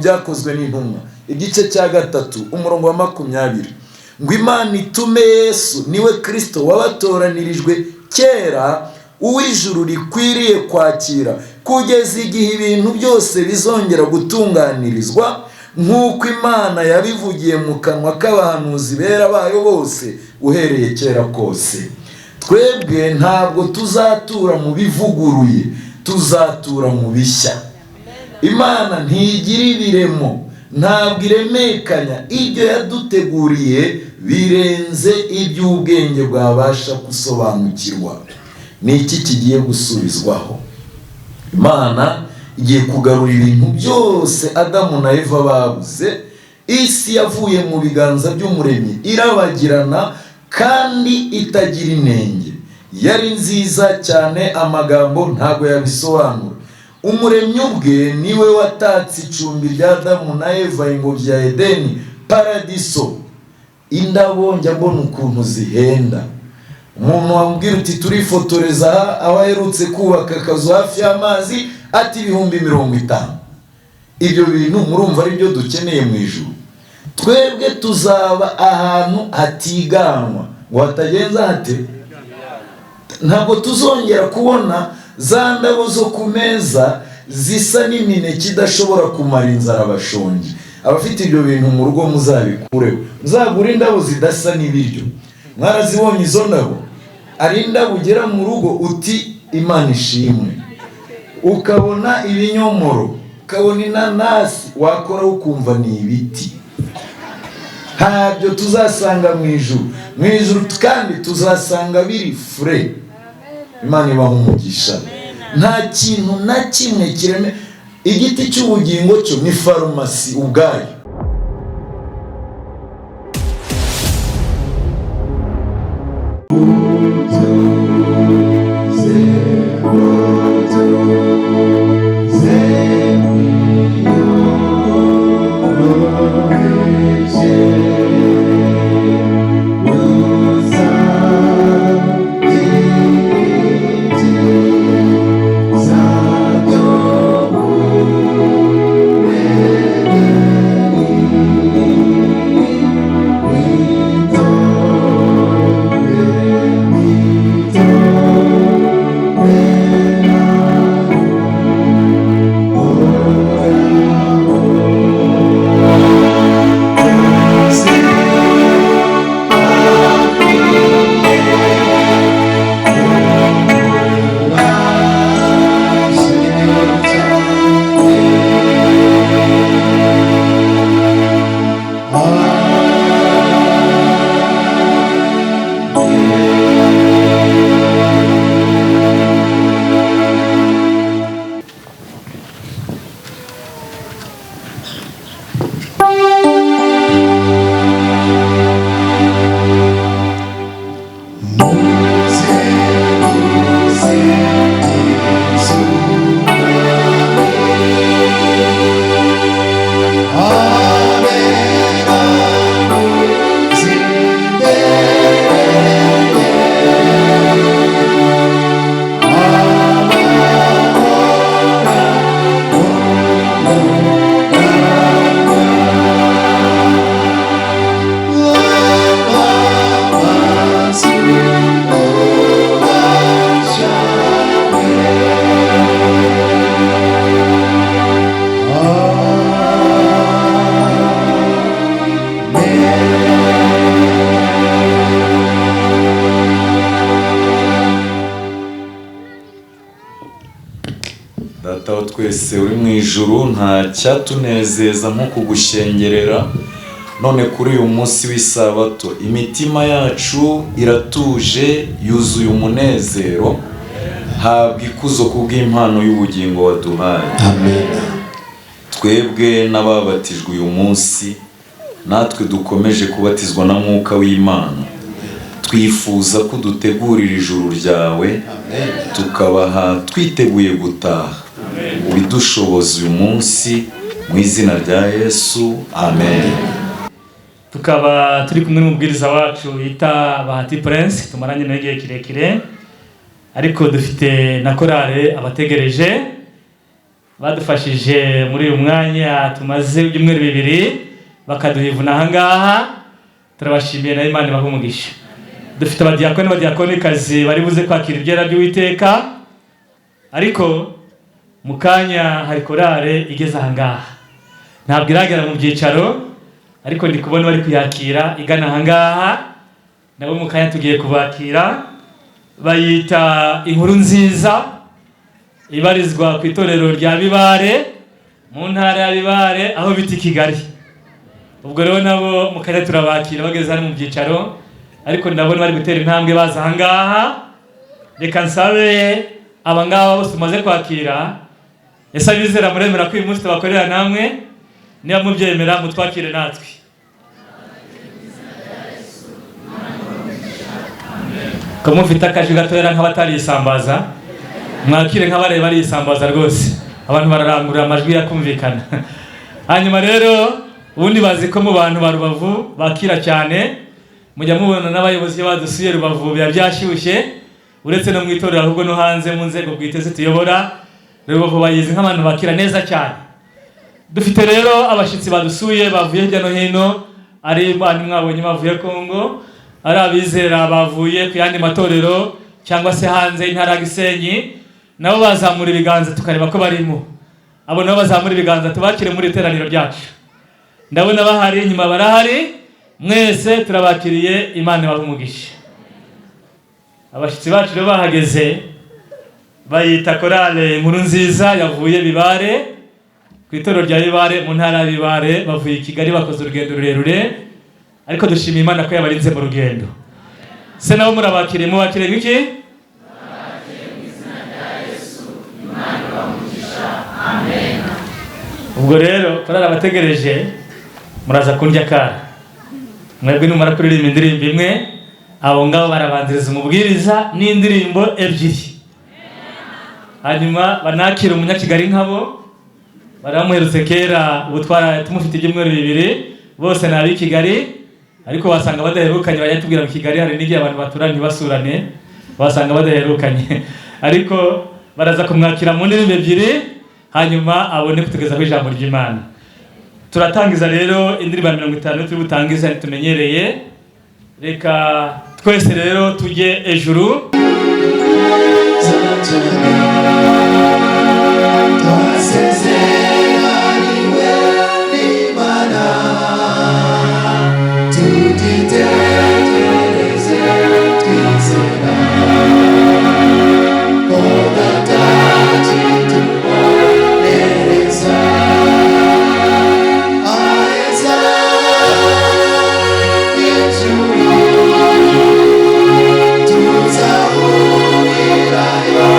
Byakozwe n'Intumwa, igice cya 3, umurongo wa 20, ngo Imana itume Yesu, niwe Kirisito wabatoranirijwe kera, uw'ijuru rikwiriye kwakira kugeza igihe ibintu byose bizongera gutunganirizwa, nk'uko Imana yabivugiye mu kanwa k'abahanuzi bera bayo bose uhereye kera kose. Twebwe ntabwo tuzatura mu bivuguruye, tuzatura mu bishya. Imana ntigira ibiremo, ntabwo iremekanya. Ibyo yaduteguriye birenze iby'ubwenge bwabasha gusobanukirwa. Ni iki kigiye gusubizwaho? Imana igiye kugarura ibintu byose Adamu na Eva babuze. Isi yavuye mu biganza by'Umuremyi irabagirana kandi itagira inenge, yari nziza cyane, amagambo ntabwo yabisobanura. Umuremyi ubwe niwe watatse icumbi rya Adamu na Eva, ingobyi ya Edeni, paradiso. Indabo njya mbona ukuntu zihenda. Umuntu wambwira uti turifotoreza aha, aho aherutse kubaka akazu hafi y'amazi, ati 50,000. Ibyo bintu murumva ari byo dukeneye mu ijuru? Twebwe tuzaba ahantu hatiganwa, ngo hatagenza hate? Ntabwo tuzongera kubona za ndabo zo ku meza zisa n'imineke idashobora kumara inzara abashonji. Abafite ibyo bintu mu rugo muzabikureho, muzagure indabo zidasa n'ibiryo. Mwarazibonye izo ndabo? Ari indabo ugera mu rugo uti Imana ishimwe, ukabona ibinyomoro, ukabona inanasi, wakora ukumva ni ibiti. Ntabyo tuzasanga mu ijuru. Mu ijuru kandi tuzasanga biri fure. Imana ibaha umugisha. Nta kintu na kimwe kireme. Igiti cy'ubugingo cyo ni farumasi ubwayo. Data wa twese uri mu ijuru, nta cyatunezeza nko kugushengerera. None kuri uyu munsi w'isabato imitima yacu iratuje, yuzuye umunezero. Habwa ikuzo kubw'impano y'ubugingo waduhaye. Amen. Twebwe n'ababatijwe uyu munsi, natwe dukomeje kubatizwa na Mwuka w'Imana, twifuza ko udutegurira ijuru ryawe, tukabaha twiteguye gutaha. Ubidushoboza uyu munsi mu izina rya Yesu, amen. Tukaba turi kumwe n'umubwiriza wacu bita Bahati Prince, tumaranye nawe igihe kirekire, ariko dufite na korale abategereje. Badufashije muri uyu mwanya tumaze ibyumweru 2 bakaduha ivuna aha ngaha. Turabashimiye, na Imana ibahe umugisha. Dufite abadiyakoni n'abadiyakonikazi bari buze kwakira ibyera by'Uwiteka, ariko mu kanya hari korale igeze aha ngaha. Ntabwo iragera mu byicaro, ariko ndi kubona bari kuyakira igana aha ngaha. Nabo mu kanya tugiye kubakira. Bayita Inkuru Nziza, ibarizwa ku itorero rya Bibare, mu ntara ya Bibare, aho bita i Kigali. Ubwo rero nabo mu kanya turabakira bageze hano mu byicaro, ariko ndabona bari gutera intambwe baza aha ngaha. Reka nsabe aba ngaba bose tumaze kwakira. Ese abizera muremera ko uyu munsi tubakorera namwe? Niba mubyemera, mutwakire natwe. Ko mufite akajwi gatoya nk'abatarisambaza, mwakire nk'abareba arisambaza rwose. Abantu bararangurura amajwi yakumvikana. Hanyuma rero ubundi bazi ko mu bantu ba Rubavu bakira cyane. Mujya mubona n'abayobozi iyo badusuye Rubavu biba byashyushye, uretse no mu itorero ahubwo no hanze mu nzego bwite zituyobora. Rubavu bayizi nk'abantu bakira neza cyane. Dufite rero abashyitsi badusuye bavuye hirya no hino, ari bantu mwabonye bavuye Kongo, ari abizera bavuye ku yandi matorero cyangwa se hanze y'intara ya Gisenyi. Nabo bazamura ibiganza tukareba ko barimo. Abo nabo bazamura ibiganza tubakire muri iteraniro ryacu. Ndabona bahari, inyuma barahari. Mwese turabakiriye, Imana ibahe umugisha. Abashyitsi bacu rero bahageze, bayita korale Inkuru Nziza, yavuye Bibare, ku itorero rya Bibare, mu ntara ya Bibare. Bavuye i Kigali, bakoze urugendo rurerure, ariko dushimiye Imana ko yabarinze mu rugendo. Se nabo murabakiriye? Mubakiriye iki? Ubwo rero korali abategereje, muraza kundya kara. Mwebwe numara kuririmba indirimbo imwe, abo ngabo barabanziriza umubwiriza n'indirimbo 2, hanyuma banakira umunyakigali nkabo baramuherutse kera. Ubu twara tumufite ibyumweru 2. Bose ni ab'i Kigali, ariko wasanga badaherukanye. Bajya tubwira mu Kigali hari n'igihe abantu baturanye ntibasurane, wasanga badaherukanye, ariko baraza kumwakira mu ndirimbo 2, hanyuma abone kutugezaho ijambo ry'Imana. Turatangiza rero indirimbo ya 50 turi butangize, tumenyereye. Reka twese rero tujye ejuru. Twasezeraniwe n'Imana, tugitegereze twizera ko Data akitubonereza aheza ijuru, tuzahurirayo.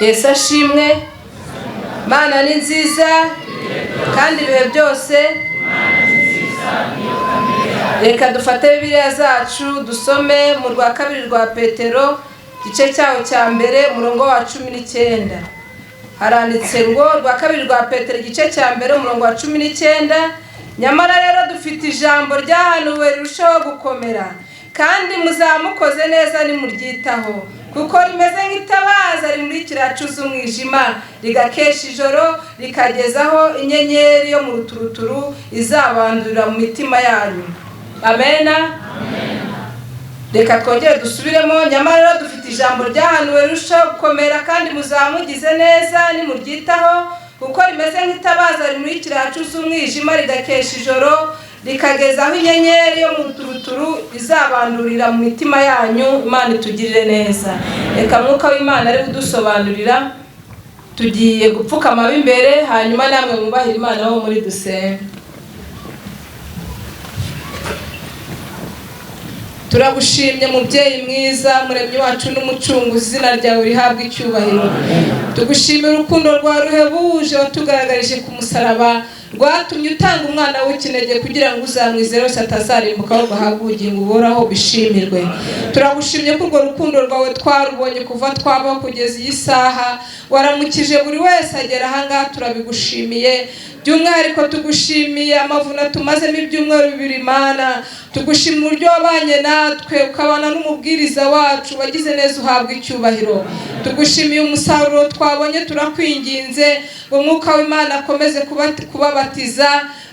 Yesu ashimwe. Mana ni nziza kandi ibihe byose. Reka dufate Bibiliya zacu dusome mu rwa kabiri rwa Petero, igice cyaho cya mbere, umurongo wa 19. Haranditse ngo rwa kabiri rwa Petero igice cya mbere umurongo wa 19: nyamara rero dufite ijambo ryahanuwe rirushaho gukomera, kandi muzamukoze neza nimuryitaho, kuko rimeze nk'itabaza rimurikira acuze umwijima, rigakesha ijoro, rikagezaho inyenyeri yo mu ruturuturu izabandurira mu mitima yanyu. Amena. Reka twongere dusubiremo: nyamara rero dufite ijambo ryahanuwe rirushaho gukomera, kandi muzamugize neza nimuryitaho, kuko rimeze nk'itabaza rimurikira ahacuze umwijima, rigakesha ijoro, rikagezaho inyenyeri yo mu ruturuturu izabandurira mu mitima yanyu. Imana itugirire neza. Reka Mwuka w'Imana ari kudusobanurira. Tugiye gupfukama imbere, hanyuma namwe mwubahire Imana aho muri dusenge. Turagushimye mubyeyi mwiza, muremyi wacu n'umucunguzi, izina ryawe rihabwa icyubahiro. Tugushimira urukundo rwa ruhebuje watugaragarije ku musaraba, rwatumye utanga umwana w'ikinege kugira ngo uzamwizere wese atazarimbuka ahubwo ahabwe ubugingo buhoraho, bishimirwe. Turagushimye ko urwo rukundo rwawe twarubonye kuva twabaho kugeza iyi saha, waramukije buri wese agera ahangaha, turabigushimiye. By'umwihariko tugushimiye amavuna tumazemo ibyumweru bibiri. Mana, tugushimira uburyo wabanye natwe, ukabana n'umubwiriza wacu, wagize neza, uhabwa icyubahiro. Tugushimiye umusaruro twabonye, turakwinginze ngo Mwuka w'Imana akomeze kubabatiza,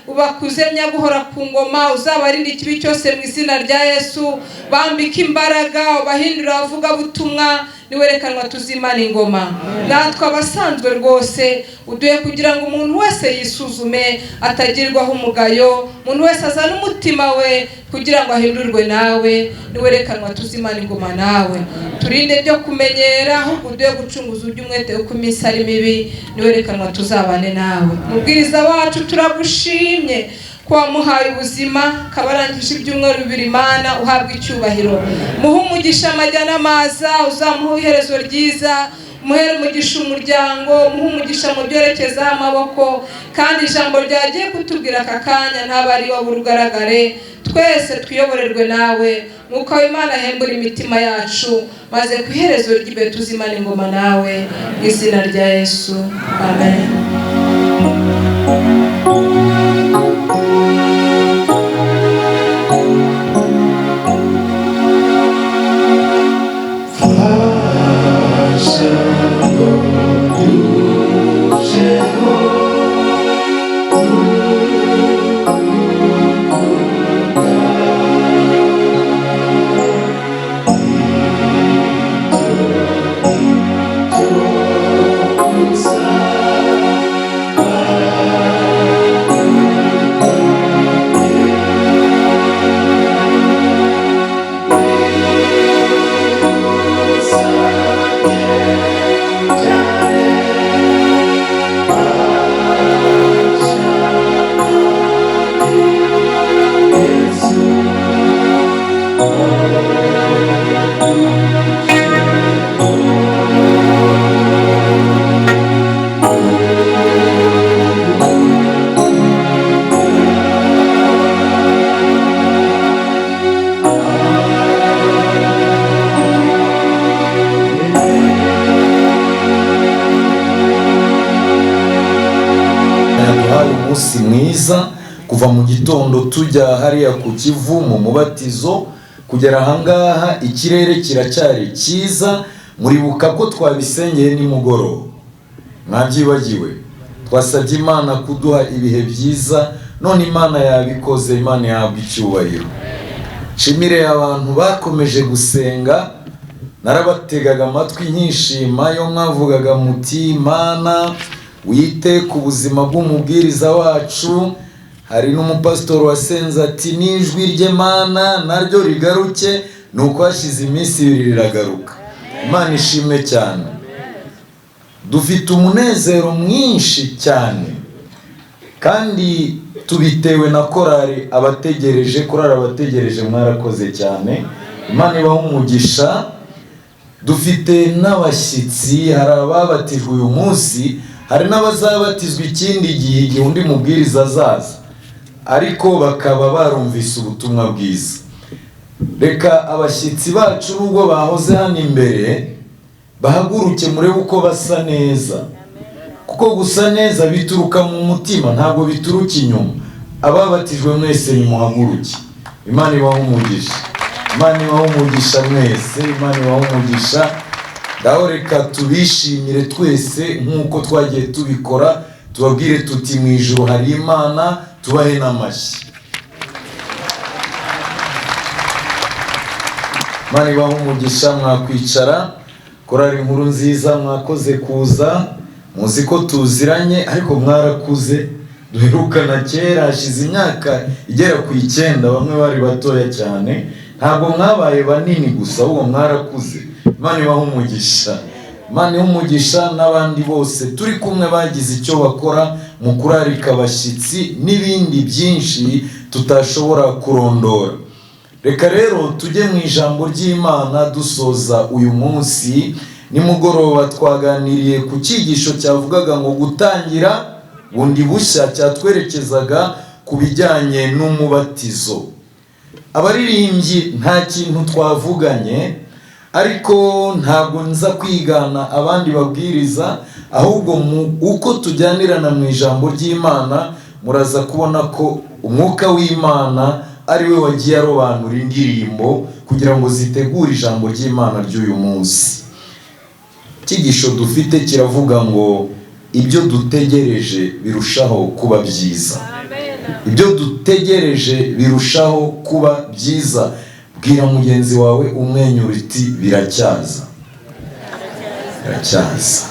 ubakuze nyaguhora ku ngoma, uzabarinde ikibi cyose mu izina rya Yesu, bambike imbaraga, ubahindure abavugabutumwa, niwerekanwa tuzimana ingoma. Natwe abasanzwe rwose uduhe kugira ngo umuntu wese yisuzume atagirwaho umugayo, umuntu wese azane umutima we kugira ngo ahindurwe nawe, niwerekanwa tuzimana ingoma nawe. Turinde byo kumenyera, ahubwo uduhe gucunguza ujye umwete uko iminsi ari mibi, niwerekanwa tuzabane nawe. Mubwiriza wacu turagushimye ko wamuhaye ubuzima, akaba arangije ibyumweru bibiri. Mana, uhabwa icyubahiro. Muhe umugisha amajya n'amaza, uzamuhe iherezo ryiza, muhere umugisha umuryango, muhe umugisha mu byerekezaho amaboko, kandi ijambo ryagiye kutubwira aka kanya ntaba ari wowe urugaragare, twese twiyoborerwe nawe. Mwuka w'Imana ahembura imitima yacu, maze ku iherezo ry'ibihe tuzimana ingoma nawe, mu izina rya Yesu, amen. Yaduhaye umunsi mwiza kuva mu gitondo tujya hariya ku Kivu mu mubatizo kugera ahangaha, ikirere kiracyari cyiza. Muribuka ko twabisengeye nimugoroba, mwabyibagiwe? Twasabye Imana kuduha ibihe byiza, none Imana yabikoze, Imana ihabwa icyubahiro. Nshimire abantu bakomeje gusenga, narabategaga amatwi nkishima yo mwavugaga muti Imana wite ku buzima bw'umubwiriza wacu. Hari n'umupasitori wasenze ati n'ijwi rye Mana naryo rigaruke, nuko hashize iminsi ibiri riragaruka. Imana ishimwe cyane. Dufite umunezero mwinshi cyane kandi tubitewe na korali abategereje. Korali abategereje mwarakoze cyane, Imana ibahe umugisha. Dufite n'abashyitsi, hari ababatijwe uyu munsi, hari n'abazabatizwa ikindi gihe igihe undi mubwiriza azaza, ariko bakaba barumvise ubutumwa bwiza. Reka abashyitsi bacu nubwo bahoze hano imbere bahaguruke, murebe uko basa neza, kuko gusa neza bituruka mu mutima, ntabwo bituruka inyuma. Ababatijwe mwese nimuhaguruke. Imana ibahe umugisha, Imana ibahe umugisha mwese, Imana ibahe umugisha. Ngaho reka tubishimire twese nk'uko twagiye tubikora, tubabwire tuti mu ijuru hari Imana, tubahe n'amashyi. Imana ibahe umugisha. Mwakwicara. Korali Inkuru Nziza mwakoze kuza, muzi ko tuziranye ariko mwarakuze, duherukana kera, hashize imyaka igera ku 9, bamwe bari batoya cyane. Ntabwo mwabaye banini gusa, ahubwo mwarakuze. Imana ibahe umugisha, Imana ibahe umugisha n'abandi bose turi kumwe bagize icyo bakora mu kurarika abashyitsi n'ibindi byinshi tutashobora kurondora. Reka rero tujye mu ijambo ry'Imana dusoza uyu munsi. Nimugoroba twaganiriye ku cyigisho cyavugaga ngo gutangira bundi bushya, cyatwerekezaga ku bijyanye n'umubatizo. Abaririmbyi nta kintu twavuganye, ariko ntabwo nza kwigana abandi babwiriza, ahubwo uko tujyanirana mu ijambo ry'Imana muraza kubona ko umwuka w'Imana ari we wagiye arobanura indirimbo kugira ngo zitegure ijambo ry'Imana ry'uyu munsi. Icyigisho dufite kiravuga ngo ibyo dutegereje birushaho kuba byiza. Ibyo dutegereje birushaho kuba byiza. Bwira mugenzi wawe umwenyura uti biracyaza, biracyaza.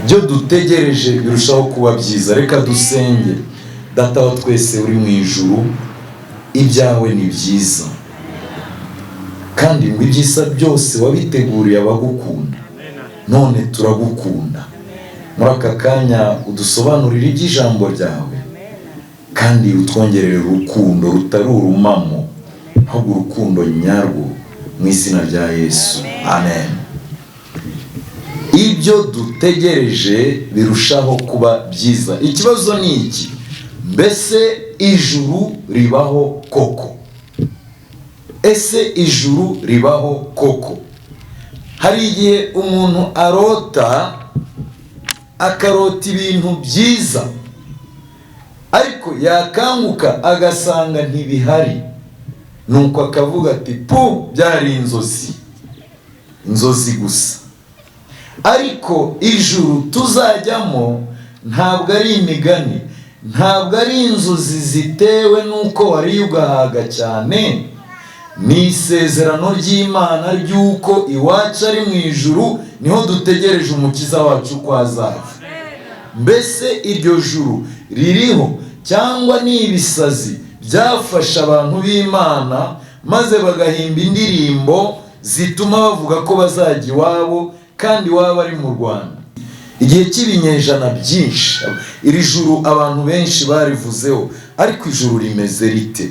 Ibyo dutegereje birushaho kuba byiza. Reka dusenge. Data wa twese uri mu ijuru, ibyawe ni byiza, kandi ngo ibyiza byose wabiteguriye abagukunda. None turagukunda. Muri aka kanya udusobanurire iby'ijambo ryawe, kandi utwongerere urukundo rutari urumamo, ahubwo urukundo nyarwo, mu izina rya Yesu, amen. Ibyo dutegereje birushaho kuba byiza. Ikibazo ni iki: mbese ijuru ribaho koko? Ese ijuru ribaho koko? Hari igihe umuntu arota, akarota ibintu byiza, ariko yakanguka agasanga ntibihari, nuko akavuga ati pu, byari inzozi, inzozi gusa. Ariko ijuru tuzajyamo ntabwo ari imigani, ntabwo ari inzozi zitewe n'uko wariye ugahaga cyane. Ni isezerano ry'Imana ry'uko iwacu ari mu ijuru, niho dutegereje umukiza wacu ko azaza. Mbese iryo juru ririho cyangwa ni ibisazi byafasha abantu b'Imana maze bagahimba indirimbo zituma bavuga ko bazajya iwabo kandi iwabo ari mu Rwanda? Igihe cy'ibinyejana byinshi iri juru abantu benshi barivuzeho, ariko ijuru rimeze rite?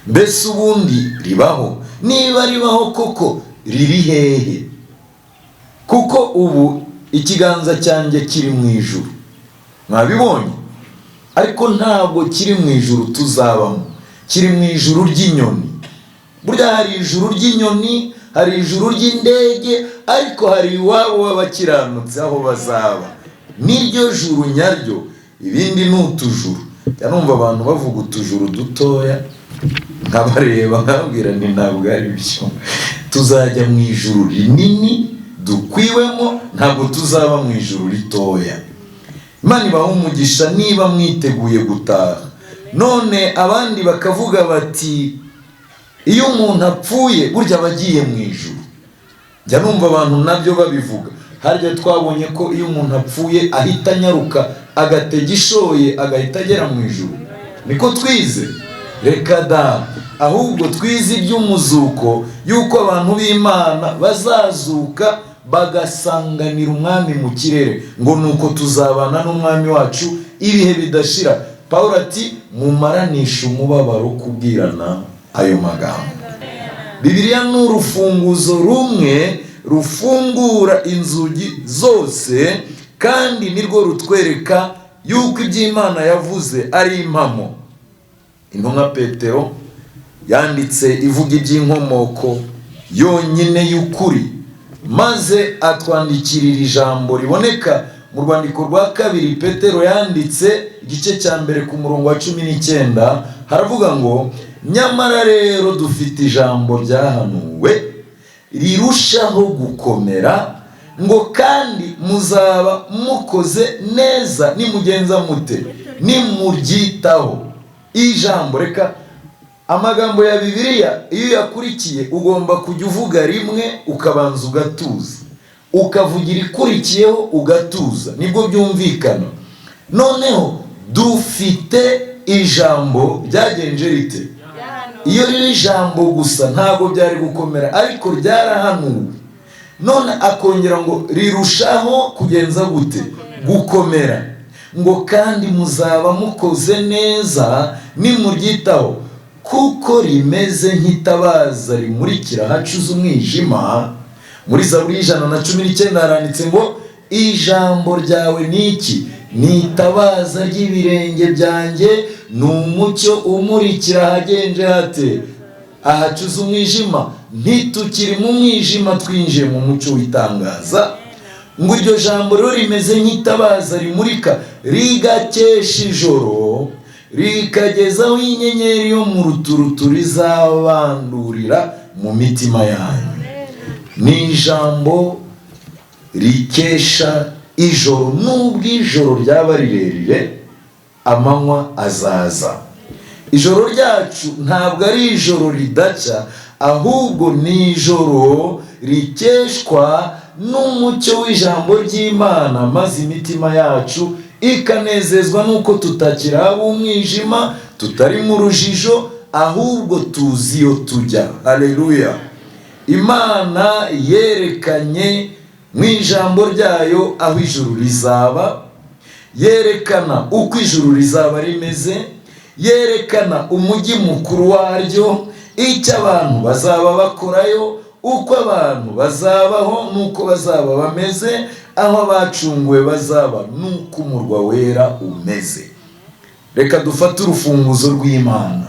Mbese ubundi ribaho? Niba ribaho koko riri hehe? Kuko ubu ikiganza cyanjye kiri mu ijuru, mwabibonye, ariko ntabwo kiri mu ijuru tuzabamo, kiri mu ijuru ry'inyoni. Burya hari ijuru ry'inyoni, hari ijuru ry'indege, ariko hari iwabo w'abakiranutsi aho bazaba. Niryo juru nyaryo, ibindi ni utujuru. Numva abantu bavuga utujuru dutoya, nkabareba nkabwira nti ntabwo ari byo. Tuzajya mu ijuru rinini dukwiwemo, ntabwo tuzaba mu ijuru ritoya. Imana ibahe umugisha niba mwiteguye gutaha. None abandi bakavuga bati iyo umuntu apfuye burya aba agiye mu ijuru. Njya numva abantu nabyo babivuga. Harya twabonye ko iyo umuntu apfuye ahita anyaruka agatega ishoye agahita agera mu ijuru, niko twize? Reka da, ahubwo twize iby'umuzuko, yuko abantu b'Imana bazazuka bagasanganira umwami mu kirere, ngo nuko tuzabana n'umwami wacu ibihe bidashira. Pawulo ati mumaranishe umubabaro kubwirana ayo magambo. Bibiliya ni urufunguzo rumwe Rufungura inzugi zose, kandi nirwo rutwereka yuko iby'Imana yavuze ari impamo. Intumwa Petero yanditse ivuga iby'inkomoko yonyine y'ukuri, maze atwandikirira ijambo riboneka mu rwandiko rwa kabiri Petero yanditse, igice cya mbere ku murongo wa 19. Haravuga ngo: "Nyamara rero dufite ijambo ryahanuwe rirushaho gukomera," ngo "kandi muzaba mukoze neza nimugenza mute? Nimuryitaho." Ijambo, reka amagambo ya Bibiliya iyo uyakurikiye ugomba kujya uvuga rimwe ukabanza ugatuza, ukavugira ikurikiyeho ugatuza, nibwo byumvikana. Noneho dufite ijambo ryagenje rite? Iyo riri ijambo gusa ntabwo byari gukomera, ariko ryarahanuwe. None akongera ngo rirushaho kugenza gute? Gukomera. Ngo "kandi muzaba mukoze neza nimuryitaho, kuko rimeze nk'itabaza rimurikira ahacuze umwijima." Muri Zaburi y'119 haranditse ngo: "Ijambo ryawe ni iki? Ni itabaza ry'ibirenge byanjye, ni umucyo umurikira ahagenje hate? Ahacuze umwijima." Ntitukiri mu mwijima, twinjiye mu mucyo w'itangaza. Ngo iryo jambo rero rimeze nk'itabaza rimurika rigakesha ijoro, rikagezaho inyenyeri yo mu ruturuturu rizabandurira mu mitima yanyu. Ni ijambo rikesha ijoro. Nubwo ijoro ryaba rirerire, amanywa azaza. Ijoro ryacu ntabwo ari ijoro ridacya, ahubwo ni ijoro rikeshwa n'umucyo w'ijambo ry'Imana, maze imitima yacu ikanezezwa n'uko tutakiri ab'umwijima, tutari mu rujijo, ahubwo tuzi iyo tujya. Haleluya! Imana yerekanye mu ijambo ryayo aho ijuru rizaba, yerekana uko ijuru rizaba rimeze, yerekana umujyi mukuru waryo, icyo abantu bazaba bakorayo, uko abantu bazabaho n'uko bazaba bameze, aho abacunguwe bazaba n'uko umurwa wera umeze. Reka dufate urufunguzo rw'Imana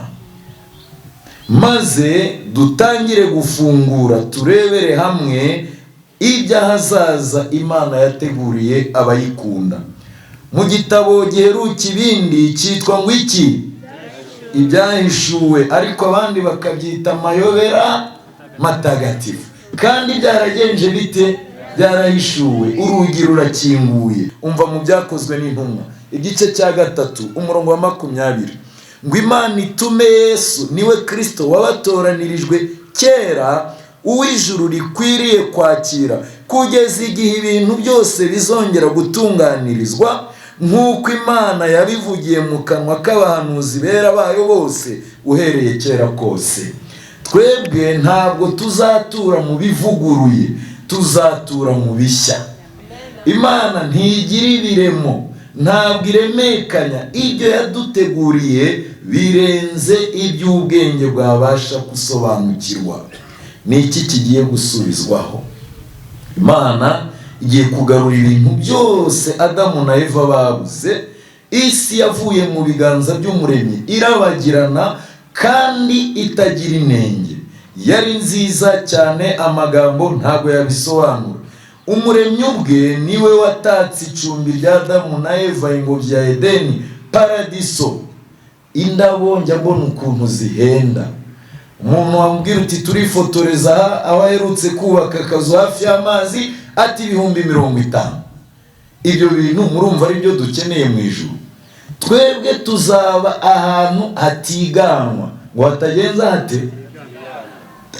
maze dutangire gufungura, turebere hamwe iby'ahazaza Imana yateguriye abayikunda. Mu gitabo giheruka ibindi cyitwa ngo iki? Ibyahishuwe, ariko abandi bakabyita amayobera matagatifu. Kandi byaragenje bite? Byarahishuwe. Urugi rurakinguye. Umva mu Byakozwe n'Intumwa, igice cya 3, umurongo wa 20, ngo: "Imana itume Yesu, niwe Kirisito wabatoranirijwe kera, uw'ijuru rikwiriye kwakira kugeza igihe ibintu byose bizongera gutunganirizwa, nk'uko Imana yabivugiye mu kanwa k'abahanuzi bera bayo bose uhereye kera kose." Twebwe ntabwo tuzatura mu bivuguruye, tuzatura mu bishya. Imana ntigira ibiremo, ntabwo iremekanya. Ibyo yaduteguriye birenze iby'ubwenge bwabasha gusobanukirwa. Ni iki kigiye gusubizwaho? Imana igiye kugarura ibintu byose Adamu na Eva babuze. Isi yavuye mu biganza by'Umuremyi irabagirana kandi itagira inenge, yari nziza cyane, amagambo ntabwo yabisobanura. Umuremyi ubwe niwe watatse icumbi rya Adamu na Eva, ingobyi ya Edeni, paradiso. Indabo njya mbona ukuntu zihenda. Umuntu wambwira uti turifotoreza aha, aho aherutse kubaka akazu hafi y'amazi, ati 50,000. Ibyo bintu murumva ari byo dukeneye mu ijuru? Twebwe tuzaba ahantu hatiganwa, ngo hatagenza hate?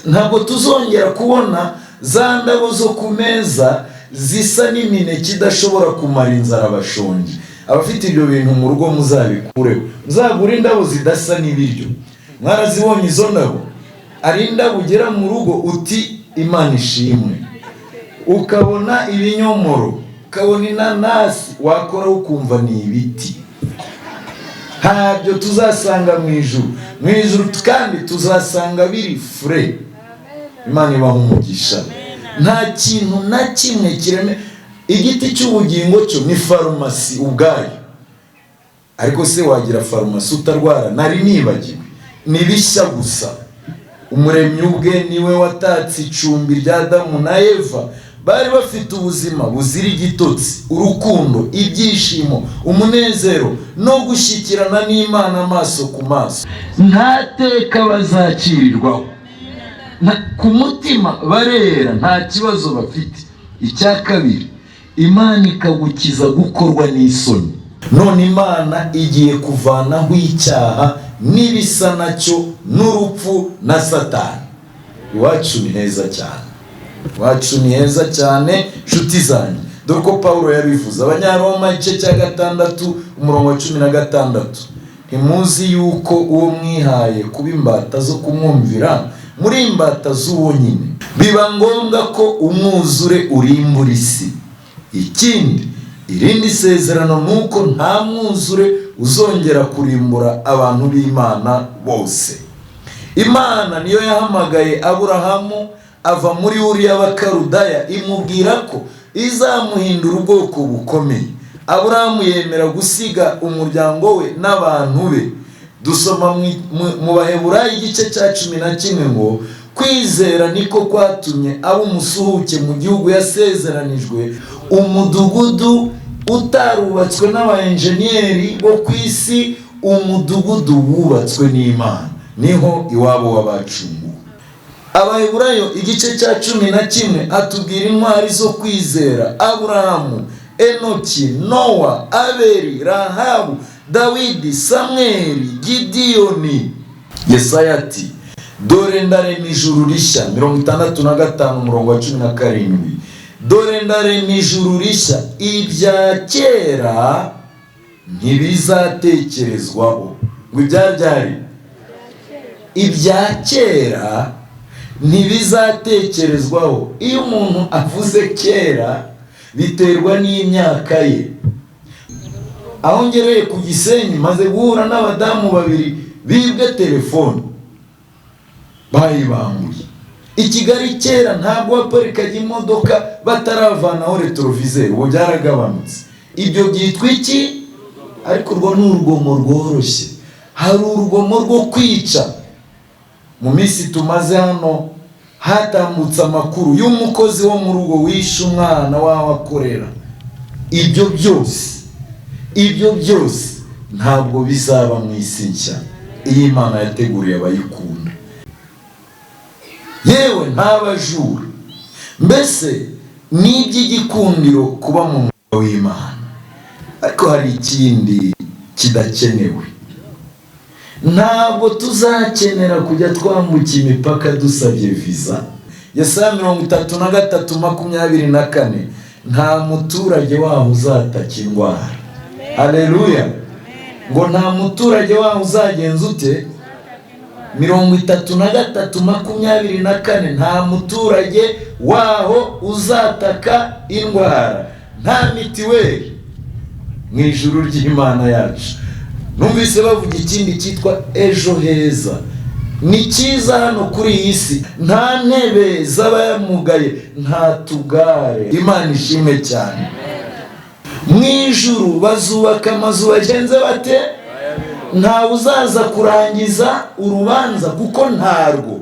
Ntabwo tuzongera kubona za ndabo zo ku meza zisa n'imineke idashobora kumara inzara abashonji. Abafite ibyo bintu mu rugo muzabikureho, muzagure indabo zidasa n'ibiryo. Mwarazibonye izo ndabo? Ari indabo ugera mu rugo uti "Imana ishimwe", ukabona ibinyomoro, ukabona inanasi, wakora ukumva ni ibiti. Ntabyo tuzasanga mu ijuru. Mu ijuru kandi tuzasanga biri fresh. Imana ibaha umugisha. Nta kintu na kimwe kireme. Igiti cy'ubugingo cyo ni farumasi ubwayo. Ariko se wagira farumasi utarwara? Nari nibagiwe, ni bishya gusa. Umuremyi ubwe niwe watatse icumbi rya Adamu na Eva. Bari bafite ubuzima buzira igitotsi, urukundo, ibyishimo, umunezero no gushyikirana n'Imana amaso ku maso. Nta teka bazacirirwaho. Ku mutima barera, nta kibazo bafite. Icya kabiri, Imana ikagukiza gukorwa n'isoni. None Imana igiye kuvanaho icyaha n'ibisa nacyo n'urupfu na Satani. Iwacu ni heza cyane, iwacu ni heza cyane, nshuti zanjye. Dore ko Pawulo yabivuze, Abanyaroma igice cya 6 umurongo wa 16: "Ntimuzi yuko uwo mwihaye kuba imbata zo kumwumvira, muri imbata z'uwo nyine?" Biba ngombwa ko umwuzure urimbura isi. Ikindi, irindi sezerano ni uko nta mwuzure uzongera kurimbura abantu b'Imana bose. Imana niyo yahamagaye Aburahamu ava muri Uri y'Abakarudaya, imubwira ko izamuhindura ubwoko bukomeye. Aburahamu yemera gusiga umuryango we n'abantu be. Dusoma mu Baheburayo igice cya 11 ngo: "Kwizera niko kwatumye aba umusuhuke mu gihugu yasezeranijwe, umudugudu utarubatswe n'abayenjeniyeri bo ku isi, umudugudu wubatswe n'Imana, niho iwabo w'abacunguwe." Abaheburayo igice cya 11 atubwira intwari zo kwizera: Aburahamu, Enoki, Nowa, Abeli, Rahabu, Dawidi, Samweli, Gidiyoni. Yesaya ati: "Dore ndarema ijuru rishya." 65 umurongo wa 17: "Dore ndarema ijuru rishya, ibya kera ntibizatekerezwaho." Ngo ibya byari ibya kera ntibizatekerezwaho. Iyo umuntu avuze kera, biterwa n'imyaka ye. Aho ngereye ku Gisenyi, maze guhura n'abadamu babiri bibwe telefone, bayibambuye. I Kigali kera ntabwo waparikaga imodoka bataravanaho rétroviseur, ubu byaragabanutse. Ibyo byitwa iki? Ariko urwo ni urugomo rworoshye, hari urugomo rwo kwica. Mu minsi tumaze hano hatambutse amakuru y'umukozi wo mu rugo wishe umwana w'aho akorera. Ibyo byose, ibyo byose ntabwo bizaba mu isi nshya iyi Imana yateguriye abayikunda. Yewe, ntabajura. Mbese ni iby'igikundiro kuba mu murwa w'Imana. Ariko hari ikindi kidakenewe: ntabwo tuzakenera kujya twambuka imipaka dusabye viza. Yesaya 33:24: "Nta muturage waho uzataka indwara." Haleluya! Ngo nta muturage waho uzagenza ute? 33:24: nta muturage waho uzataka indwara. Nta mitiweli mu ijuru ry'Imana yacu. Numvise bavuga ikindi cyitwa Ejo Heza. Ni cyiza hano kuri iyi si. Nta ntebe z'abamugaye, nta tugare. Imana ishimwe cyane. Mu ijuru bazubaka amazu bagenze bate? Ntawe uzaza kurangiza urubanza, kuko ntarwo,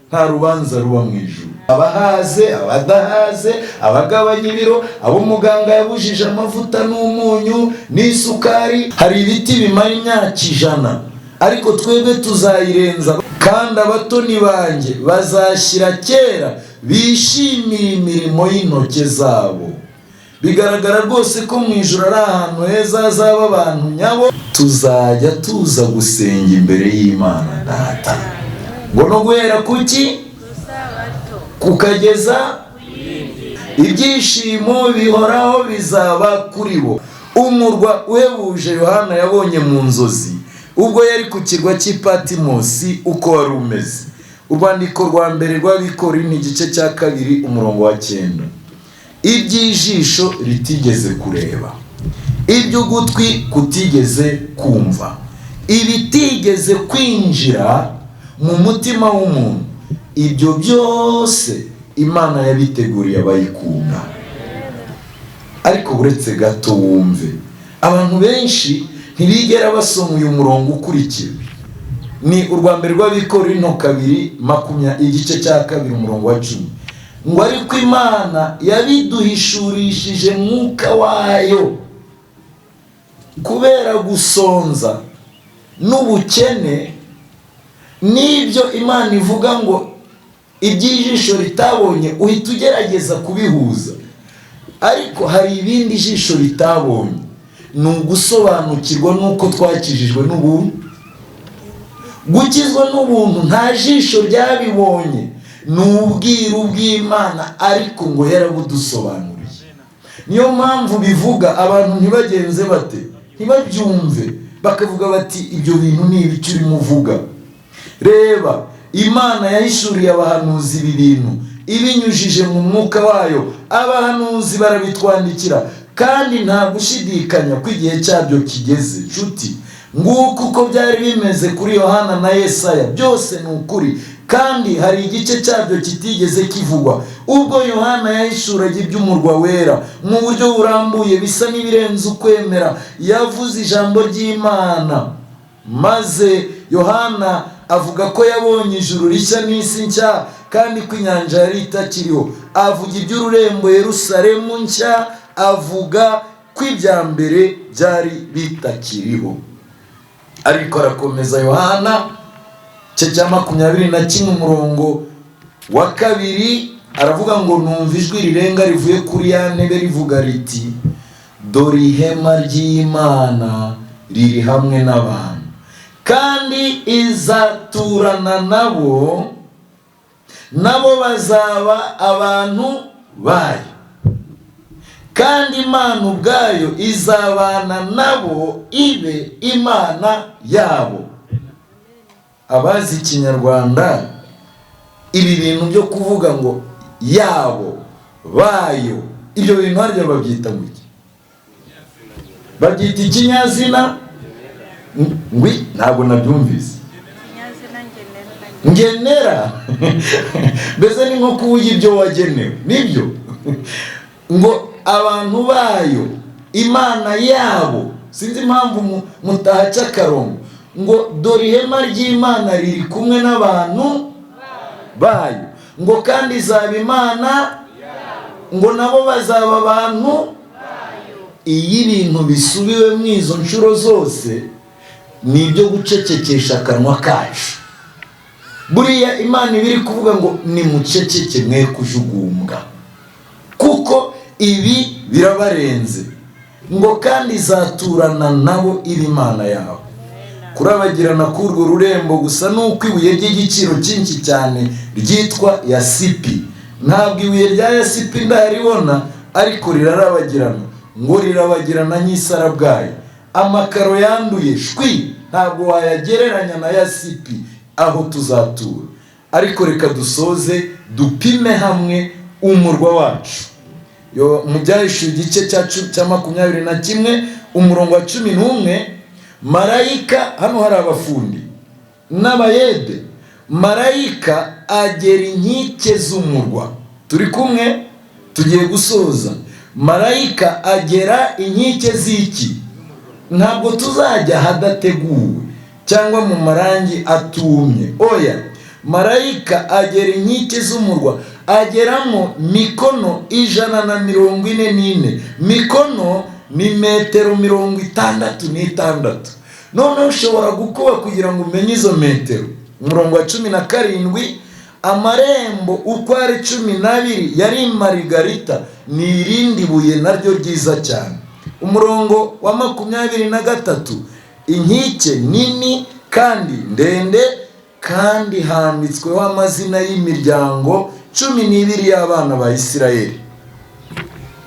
nta rubanza ruba mu ijuru. Abahaze, abadahaze, abagabanya ibiro, abo muganga yabujije amavuta n'umunyu n'isukari. Hari ibiti bimara imyaka 100, ariko twebwe tuzayirenza. "Kandi abatoni banjye bazashyira kera, bishimire imirimo y'intoki zabo." Bigaragara rwose ko mu ijuru ari ahantu heza hazaba abantu nyabo. Tuzajya tuza gusenga imbere y'Imana Data. Ngo no guhera kuki kukageza ibyishimo bihoraho bizaba kuri bo. Umurwa uhebuje Yohana yabonye mu nzozi ubwo yari ku kirwa cy'i Patimosi, uko wari umeze. Urwandiko rwa mbere rw'Abikorinto igice cya 2 umurongo wa 9: "Iby'ijisho ritigeze kureba, iby'ugutwi kutigeze kumva, ibitigeze kwinjira mu mutima w'umuntu, ibyo byose Imana yabiteguriye abayikunda. Ariko uretse gato wumve, abantu benshi ntibigera basoma uyu murongo ukurikira. Ni urwa mbere rw'Abikorinto 2 igice cya 2 umurongo wa 10, ngo ariko Imana yabiduhishurishije mwuka wayo. Kubera gusonza n'ubukene n'ibyo Imana ivuga ngo iby'ijisho ritabonye, uhita ugerageza kubihuza, ariko hari ibindi ijisho ritabonye. Ni ugusobanukirwa n'uko twakijijwe n'ubuntu. Gukizwa n'ubuntu nta jisho ryabibonye, ni ubwiru bw'Imana, ariko ngo yarabudusobanuriye. Niyo mpamvu bivuga abantu ntibagenze bate, ntibabyumve, bakavuga bati ibyo bintu ni ibiki urimo uvuga? Reba, Imana yahishuriye abahanuzi ibi bintu ibinyujije mu mwuka wayo, abahanuzi barabitwandikira, kandi nta gushidikanya ko igihe cyabyo kigeze. Nshuti, nguko uko byari bimeze kuri Yohana na Yesaya, byose ni ukuri, kandi hari igice cyabyo kitigeze kivugwa. Ubwo Yohana yahishuraga iby'umurwa wera mu buryo burambuye bisa n'ibirenze ukwemera, yavuze ijambo ry'Imana, maze Yohana avuga ko yabonye ijuru rishya n'isi nshya, kandi ko inyanja yari itakiriho. Avuga iby'ururembo Yerusalemu nshya, avuga ko ibya mbere byari bitakiriho. Ariko arakomeza, Yohana cye cya 21 umurongo wa 2, aravuga ngo numva ijwi rirenga rivuye kuri ya ntebe rivuga riti dore ihema ry'Imana riri hamwe n'abantu, kandi izaturana nabo, nabo bazaba abantu bayo, kandi Imana ubwayo izabana nabo ibe Imana yabo. Abazi Ikinyarwanda, ibi bintu byo kuvuga ngo yabo, bayo, ibyo bintu harya babyita ngo iki? Babyita ikinyazina ngwi? Ntabwo nabyumvise. Ngenera. Mbese ni nko kuvuga ibyo wagenewe, nibyo? Ngo abantu bayo, Imana yabo. Sinzi impamvu mutahaca akarongo ngo dore ihema ry'Imana riri kumwe n'abantu bayo, ngo kandi izaba Imana, ngo nabo bazaba abantu. Iyo ibintu bisubiwe mu izo nshuro zose, ni ibyo gucecekesha akanwa kacu. Buriya Imana iba iri kuvuga ngo nimuceceke, mwe kujugumbwa, kuko ibi birabarenze. Ngo kandi izaturana nabo iba Imana yabo. Kurabagirana k'urwo rurembo gusa nuko ibuye ry'igiciro cyinshi cyane ryitwa yasipi. Ntabwo ibuye rya yasipi ndaribona, ariko rirarabagirana, ngo rirabagirana nk'isarabwayi. Amakaro yanduye shwi ntabwo wayagereranya na yasipi aho tuzatura. Ariko reka dusoze dupime hamwe umurwa wacu. Mu Byahishuwe igice cya 21 umurongo wa 11, marayika, hano hari abafundi n'abayede, marayika agera inkike z'umurwa. Turi kumwe, tugiye gusoza. Marayika agera inkike z'iki? Ntabwo tuzajya ahadateguwe cyangwa mu marangi atumye, oya. Marayika agera inkike z'umurwa, ageramo mikono 144. Mikono ni metero 66. Noneho ushobora gukuba kugira ngo umenye izo metero. Umurongo wa 17, amarembo uko ari 12 yari marigarita, ni irindi buye naryo ryiza cyane. Umurongo wa 23, inkike nini kandi ndende, kandi handitsweho amazina y'imiryango 12 y'abana ba Isirayeli.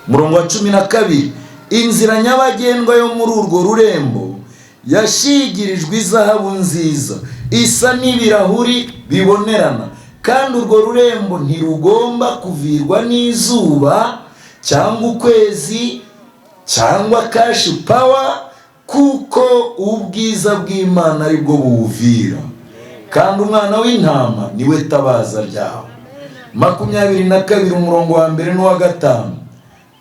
Umurongo wa 12, inzira nyabagendwa yo muri urwo rurembo yashigirijwe izahabu nziza isa n'ibirahuri bibonerana, kandi urwo rurembo ntirugomba kuvirwa n'izuba cyangwa ukwezi cyangwa cash power, kuko ubwiza bw'Imana aribwo buwuvira, kandi Umwana w'Intama niwe tabaza ryawo. 22 umurongo wa 1 n'uwa 5.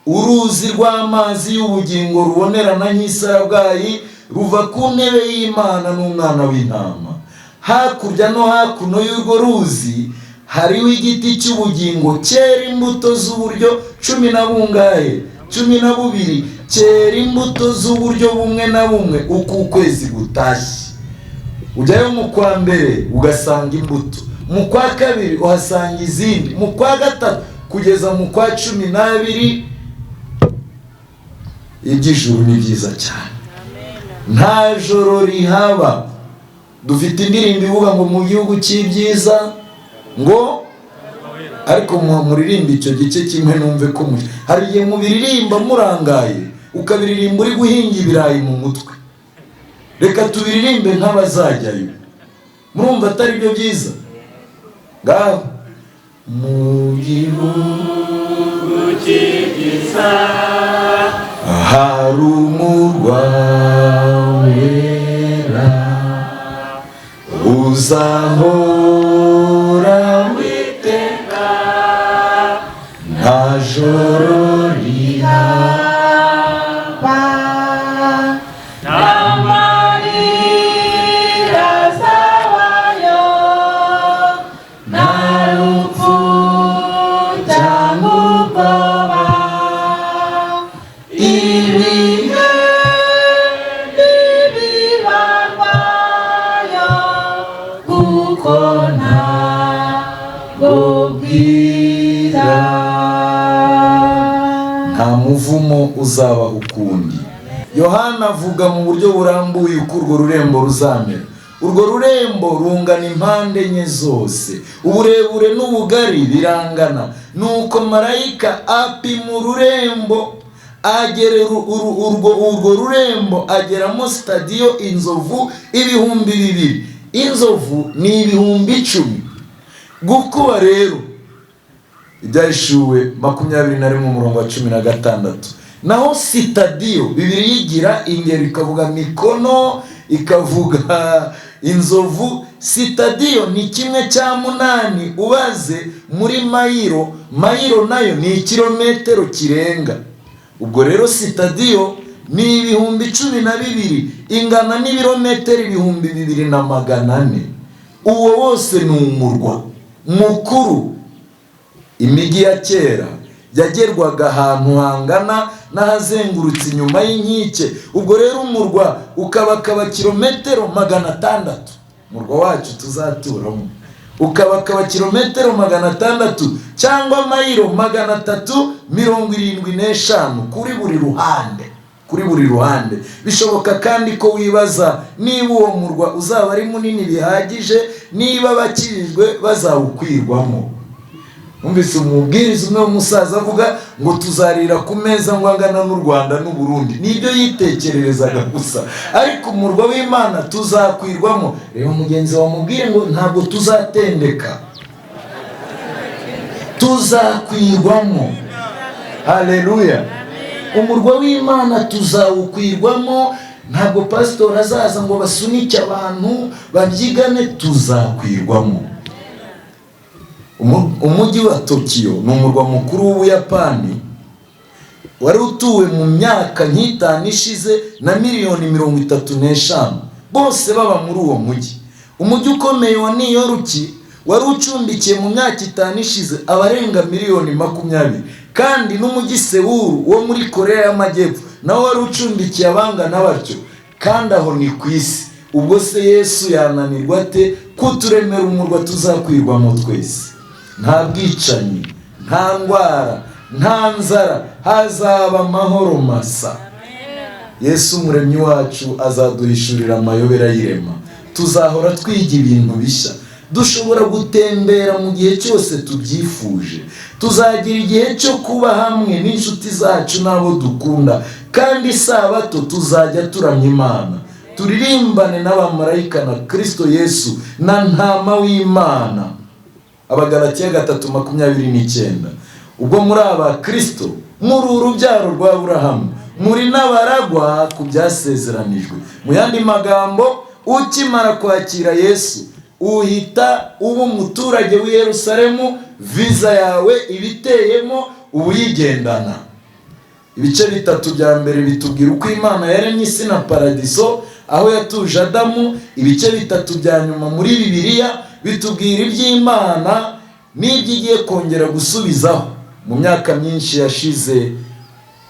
Uruzi rw'amazi y'ubugingo rubonerana nk'isarabwayi ruva ku ntebe y'Imana n'umwana w'intama. Hakurya no hakuno y'urwo ruzi hariho igiti cy'ubugingo cyera imbuto z'uburyo 12, cyera imbuto z'uburyo bumwe na bumwe uko ukwezi gutashye. Ujyayo mu kwa mbere ugasanga imbuto, mu kwa kabiri uhasanga izindi, mu kwa gatatu kugeza mu kwa 12. Iby'ijuru ni byiza cyane, nta joro rihaba. Dufite indirimbo ivuga ngo mu gihugu cy'ibyiza, ngo ariko muririmba icyo gice kimwe numve ko muri hari igihe mubiririmba murangaye, ukabiririmba uri guhinga ibirayi mu mutwe. Reka tubiririmbe nk'abazajyayo, murumva atari byo byiza? Ngaho mu gihugu cy'ibyiza hari umurwa wera uzahora witeka, nta joro rihaba, nta marira azabayo, nta rupfu cyangwa ubwoba, ibihe ntibibarwayo, kuko ntabwo bwira. Nta muvumo uzaba ukundi. Yohana avuga mu buryo burambuye uko urwo rurembo ruzamera. Urwo rurembo rungana impande enye zose, uburebure n'ubugari birangana. Nuko marayika apima ururembo, agera urwo rurembo ageramo sitadiyo inzovu 2000. Inzovu ni 10,000. Gukuba rero Ibyahishuwe 21 umurongo wa 16. Naho sitadiyo, Bibiliya igira ingero, ikavuga mikono, ikavuga inzovu. Sitadiyo ni 7/8 ubaze muri mayiro. Mayiro nayo ni ikirometero kirenga. Ubwo rero sitadiyo ni 12,000, ingana n'ibirometero 2400. Uwo wose ni umurwa mukuru. Imijyi ya kera yagerwaga ahantu hangana n'ahazengurutse inyuma y'inkike. Ubwo rero umurwa ukabakaba kilometero 600. Umurwa wacu tuzaturamo ukabakaba kilometero 600 cyangwa mayiro 375 kuri buri ruhande, kuri buri ruhande. Bishoboka kandi ko wibaza niba uwo murwa uzaba ari munini bihagije, niba abakirijwe bazawukwirwamo. Numvise umubwiriza umwe w'umusaza avuga ngo tuzarira ku meza ngo angana n'u Rwanda n'u Burundi. Nibyo yitekererezaga gusa, ariko umurwa w'Imana tuzakwirwamo. Reba mugenzi wawe mubwire ngo ntabwo tuzatendeka, tuzakwirwamo. Haleluya! Umurwa w'Imana tuzawukwirwamo. Ntabwo pasitori azaza ngo basunike abantu babyigane, tuzakwirwamo. Umujyi wa Tokiyo ni umurwa mukuru w'Ubuyapani, wari utuwe mu myaka nk'itanu ishize na miliyoni 35, bose baba muri uwo mujyi. Umujyi ukomeye wa New York wari ucumbikiye mu myaka 5 ishize abarenga miliyoni 20, kandi n'umujyi Sewuru wo muri Korea y'Amajyepfo nawo wari ucumbikiye abangana batyo. Kandi aho ni ku isi. Ubwo se Yesu yananirwa ate kuturemera umurwa tuzakwirwamo twese? Nta bwicanyi, nta ndwara, nta nzara, hazaba amahoro masa. Yesu umuremyi wacu azaduhishurira amayobera y'irema. Tuzahora twiga ibintu bishya. Dushobora gutembera mu gihe cyose tubyifuje. Tuzagira igihe cyo kuba hamwe n'inshuti zacu n'abo dukunda, kandi isabato tuzajya turamya Imana, turirimbane n'abamarayika na Kristo Yesu na ntama w'Imana. Abagalatiya 3:29. Ubwo muri aba Kristo, muri urubyaro rwa Aburahamu, muri n'abaragwa ku byasezeranijwe. Mu yandi magambo, ukimara kwakira Yesu uhita uba umuturage w'i Yerusalemu. Viza yawe ibiteyemo, uba uyigendana. Ibice bitatu bya mbere bitubwira uko Imana yaremye isi na paradiso aho yatuje Adamu. Ibice bitatu bya nyuma muri Bibiliya bitubwira iby'Imana n'ibyo igiye kongera gusubizaho. Mu myaka myinshi yashize,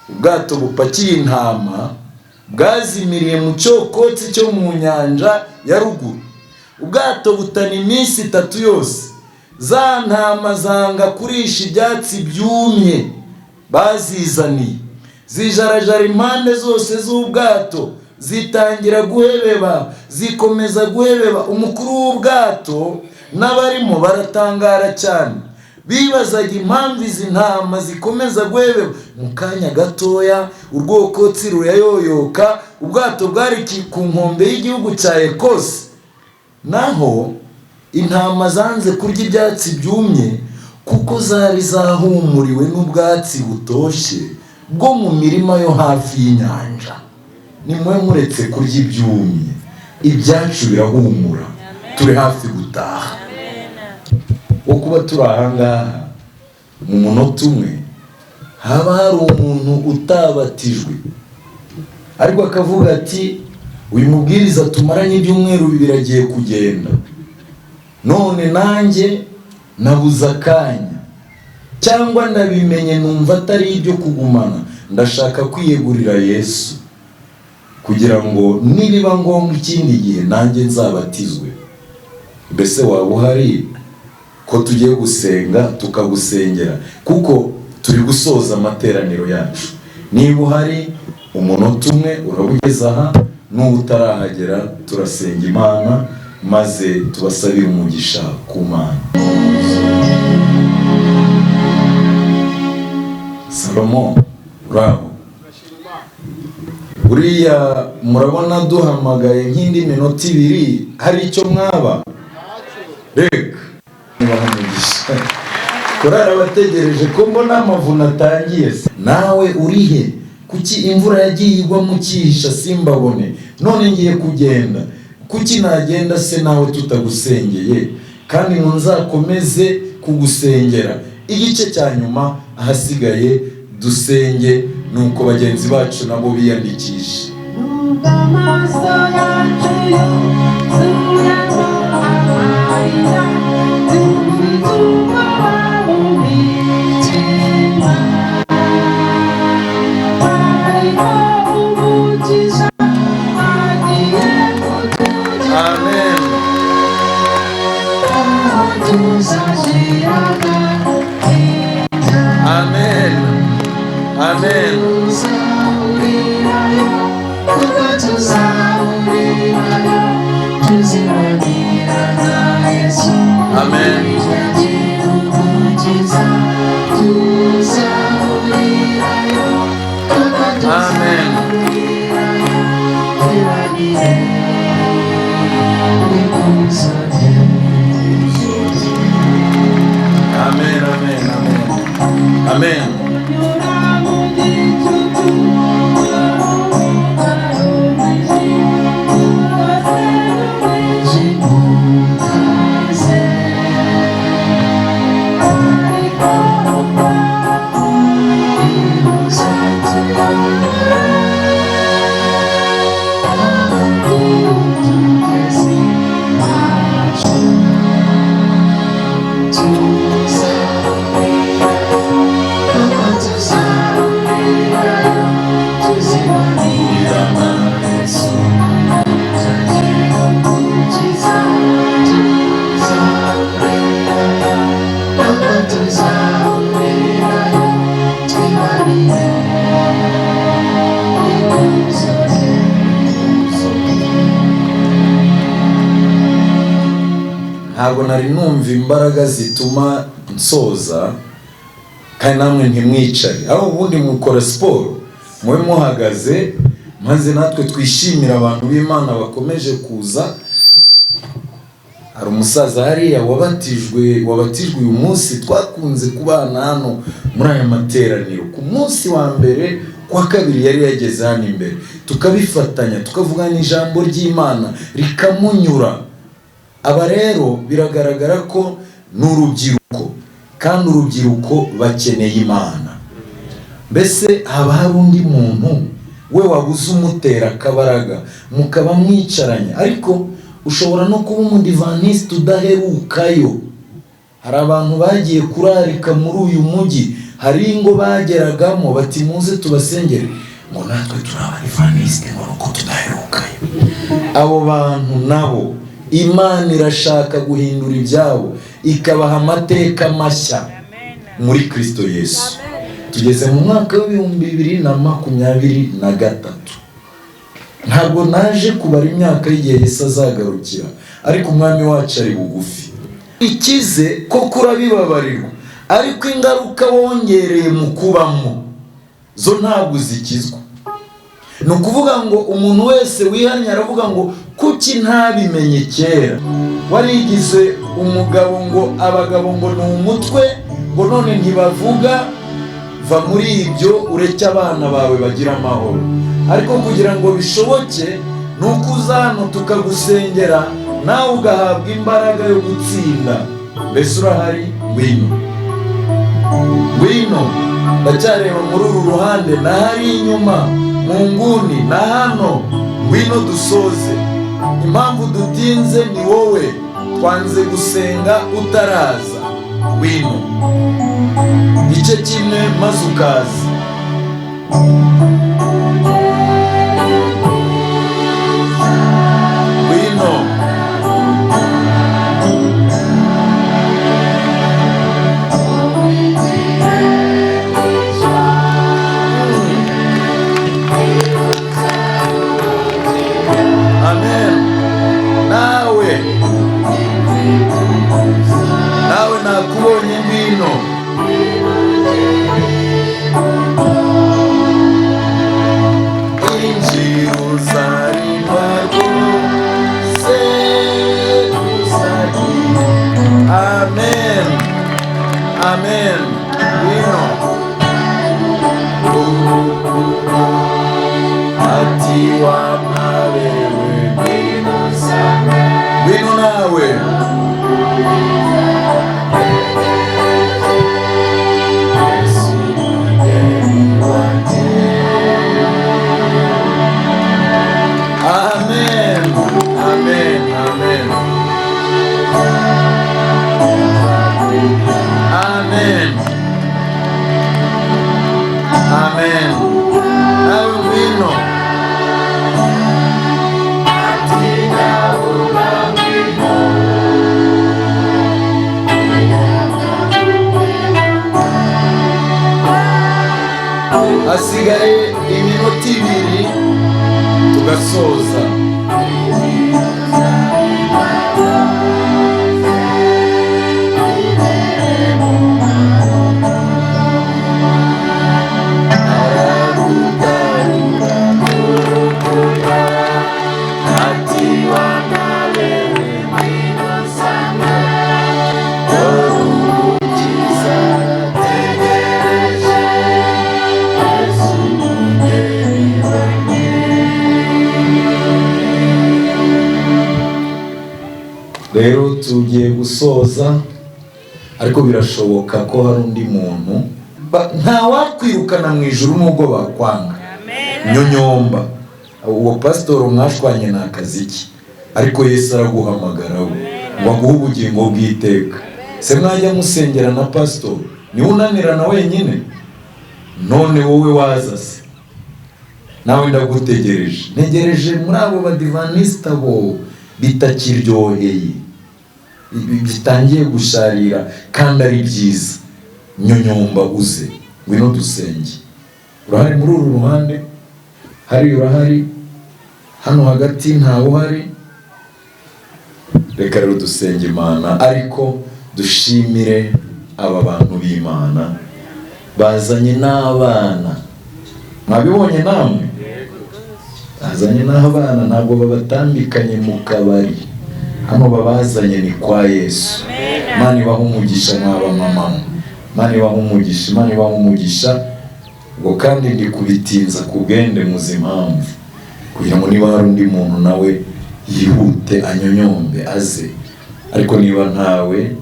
ubwato bupakiye intama bwazimiriye mu cyokotsi cyo mu nyanja ya ruguru. Ubwato butana iminsi 3 yose. Za ntama zanga kurisha ibyatsi byumye bazizaniye, zijarajara impande zose z'ubwato, zitangira guhebeba, zikomeza guhebeba. Umukuru w'ubwato n'abarimo baratangara cyane, bibazaga impamvu izi ntama zikomeza guhebeba. Mu kanya gatoya urwokotsi rurayoyoka, ubwato bwari ku nkombe y'igihugu cya Ekose. Naho intama zanze kurya ibyatsi byumye kuko zari zahumuriwe n'ubwatsi butoshye bwo mu mirima yo hafi y'inyanja. Nimwe muretse kurya ibyumye, ibyacu birahumura, turi hafi gutaha. Wo kuba turi ahangaha mu munota umwe, haba hari umuntu utabatijwe ariko akavuga ati uyu mubwiriza tumaranye ibyumweru 2 agiye kugenda, none nanjye nabuze akanya, cyangwa nabimenye numva atari ibyo kugumana, ndashaka kwiyegurira Yesu kugira ngo nibiba ngombwa ikindi gihe nanjye nzabatizwe. Mbese waba uhari ko tugiye gusenga tukagusengera, kuko turi gusoza amateraniro yacu. Niba uhari umunota umwe urabugeza aha, n'ubu utarahagera turasenga Imana maze tubasabire umugisha ku Mana. Salomo, bravo. Buriya murabona duhamagaye nk'indi minota 2, hari icyo mwaba? Reka umugisha. Korari bategereje ko mbona amavuna atangiye. Nawe urihe? Kuki imvura yagiye igwa mukihisha simbabone? None ngiye kugenda. Kuki nagenda se nawe tutagusengeye? Kandi ngo nzakomeze kugusengera. Igice cya nyuma ahasigaye dusenge, nuko bagenzi bacu nabo biyandikishe. Amen. Amen. Amen. Amen. Amen. Amen, amen, amen. Amen. Ntabwo nari numva imbaraga zituma nsoza, kandi namwe ntimwicare, aho ubundi mukora siporo mube muhagaze, maze natwe twishimira abantu b'Imana bakomeje kuza. Hari umusaza hariya wabatijwe uyu munsi, twakunze kubana hano muri aya materaniro. Ku munsi wa mbere kwa kabiri yari yageze hano imbere, tukabifatanya, tukavugana ijambo ry'Imana rikamunyura. Aba rero biragaragara ko n'urubyiruko, Kandi urubyiruko bakeneye Imana. Mbese haba hari undi muntu we wabuze umutera akabaraga mukaba mwicaranye? Ariko ushobora no kuba umudivantisite udaherukayo. Hari abantu bagiye kurarika muri uyu mujyi, hari ingo bageragamo bati muze tubasengere, ngo natwe turi abadivantisite, ngo nuko tudaherukayo. Abo bantu nabo Imana irashaka guhindura ibyabo, ikabaha amateka mashya muri Kristo Yesu. Tugeze mu mwaka wa 2023. Ntabwo naje kubara imyaka y'igihe Yesu azagarukira, ariko umwami wacu ari bugufi. Ikize koko urabibabarirwa, ariko ingaruka wongereye mu kubamo zo ntabwo zikizwa. Ni ukuvuga ngo umuntu wese wihannye aravuga ngo kuki ntabimenye kera? Warigize umugabo ngo abagabo ngo ni umutwe, ngo none ntibavuga. Va muri ibyo, ureke abana bawe bagira amahoro. Ariko kugira ngo bishoboke ni uko uza hano tukagusengera, nawe ugahabwa imbaraga yo gutsinda. Mbese urahari? Ngwino, ngwino. Ndacyareba muri uru ruhande, na hari inyuma mu nguni, na hano. Ngwino dusoze. Impamvu dutinze ni wowe, twanze gusenga utaraza. Ngwino igice kimwe maze ukaza. Ngwino. Amen. Nawe, nawe nakubonye, ngwino. Injira uzarindwa rwose, uzagira. Amen, amen. Ngwino. Ati wamabewe, ngwino, ngwino nawe. Amen, amen, amen, amen, amen. Nawe ngwino. Hasigaye iminota 2 tugasoza. Ati wanabewe, umukiza ategereje. Yesu mugeni wanjye. Rero tugiye gusoza, ariko birashoboka ko hari undi muntu. Nta wakwirukana mu ijuru nubwo bakwanga. Nyonyomba uwo pasitoro mwashwanye ni akazi ke, ariko Yesu araguhamagara we ngo aguhe ubugingo bw'iteka. Se mwajya musengera na pasitoro, niwe unanirana wenyine? None wowe waza se? Nawe ndagutegereje, ntegereje muri abo badivanisita bo bitakiryoheye, bitangiye gusharira kandi ari byiza. Nyonyomba uze, ngwino dusenge. Urahari muri uru ruhande? Hari urahari? Hano hagati ntawe uhari? Reka rero dusenge Imana, ariko dushimire aba bantu b'Imana bazanye n'abana. Mwabibonye namwe, bazanye n'abana, ntabwo babatambikanye mu kabari. Hano babazanye ni kwa Yesu. Imana ibahe umugisha mwaba mama, Imana ibahe umugisha, Imana ibahe umugisha. Ubwo kandi ndi kubitinza ku bwende muzi impamvu, kugira ngo niba hari undi muntu nawe yihute anyonyombe aze. Ariko niba ntawe,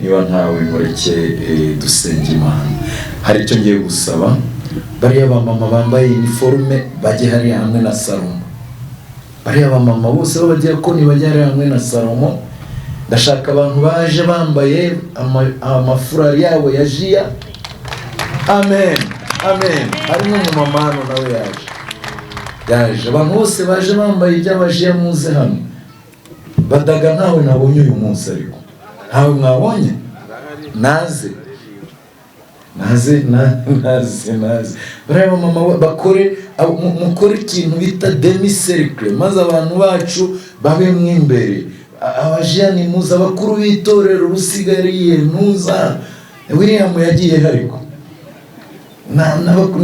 Niba ntawe, mureke dusenge Imana. Hari icyo ngiye gusaba: bariya bamama bambaye iniforume bajye hariya hamwe na Salomo. Bariya bamama bose b'abadiyakoni bajye hariya hamwe na Salomo. Ndashaka abantu baje bambaye amafurari yabo ya jiya. Amen, amen. Harimo umumama hano nawe yaje. Abantu bose baje bambaye iby'abajiya muze hano. Badaga ntawe nabonye uyu munsi, ariko ntawe mwabonye? Naze, naze, naze, naze. Bariya bamama bakore, mukore ikintu bita demi-cercle, maze abantu bacu babemo imbere. Abajiya ni muze. Abakuru b'itorero rusigariye ntuza. William yagiye, ariko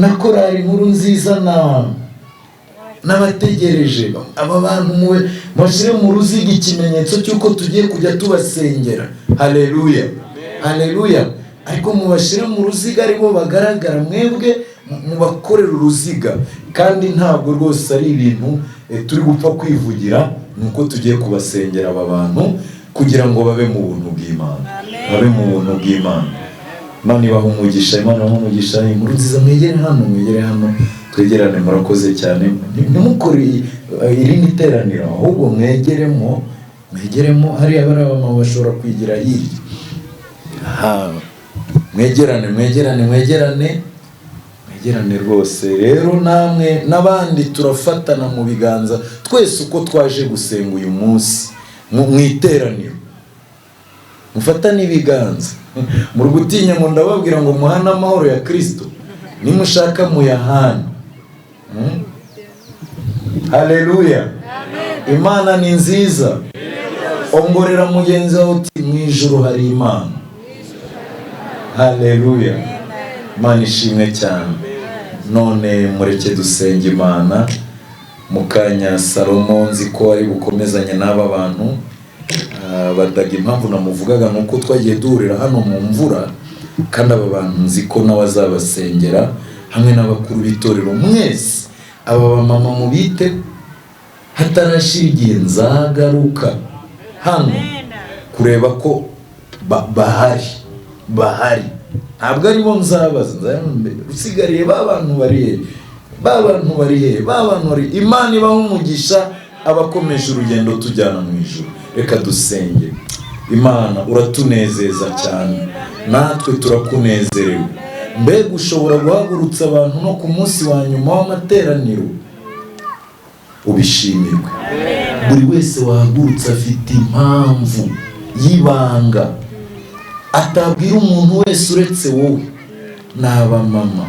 na korali Inkuru Nziza na n'abategereje aba bantu muwe mushyire mu ruziga, ikimenyetso cy'uko tugiye kujya tubasengera. Haleluya, haleluya. Ariko mubashyire mu ruziga aribo bagaragara, mwebwe mubakorera uruziga. Kandi ntabwo rwose ari ibintu turi gupfa kwivugira, ni uko tugiye kubasengera aba bantu kugira ngo babe mu buntu bw'Imana, babe mu buntu bw'Imana. Imana ibaha umugisha, Imana ibaha umugisha. Inkuru Nziza, mwegere hano, mwegere hano, twegerane. Murakoze cyane. Ntimukore irindi teraniro, ahubwo mwegeremo, mwegeremo hariya. Bariya bamama bashobora kwigira hirya. Aha, mwegerane, mwegerane, mwegerane, mwegerane rwose. Rero namwe n'abandi turafatana mu biganza twese uko twaje gusenga uyu munsi mu iteraniro. Mufatane ibiganza. Muri gutinya ngo ndababwira ngo muhane amahoro ya Kristo? Nimushaka muyahane. Haleluya, Imana ni nziza. Ongorera mugenzi wawe uti: "Mu ijuru hari Imana." Haleluya, Imana ishimwe cyane. None mureke dusenge Imana. Mu kanya Salomo nzi ko ari bukomezanye n'aba bantu. Badaga, impamvu namuvugaga ni uko twagiye duhurira hano mu mvura, kandi aba bantu nzi ko nawe azabasengera hamwe n'abakuru b'itorero mwese. Aba bamama mubite, hatarashira igihe nzagaruka hano kureba ko bahari, bahari. Ntabwo aribo nzabaza, usigariye ba bantu bari he? Ba bantu bari he? Ba bantu bari? Imana ibaha umugisha abakomeje urugendo tujyana mu ijuru. Reka dusenge Imana. Uratunezeza cyane, natwe turakunezerewe. Mbega ushobora guhagurutsa abantu no ku munsi wa nyuma w'amateraniro, ubishimirwe. Buri wese wahagurutse afite impamvu y'ibanga atabwira umuntu wese uretse wowe. Ni abamama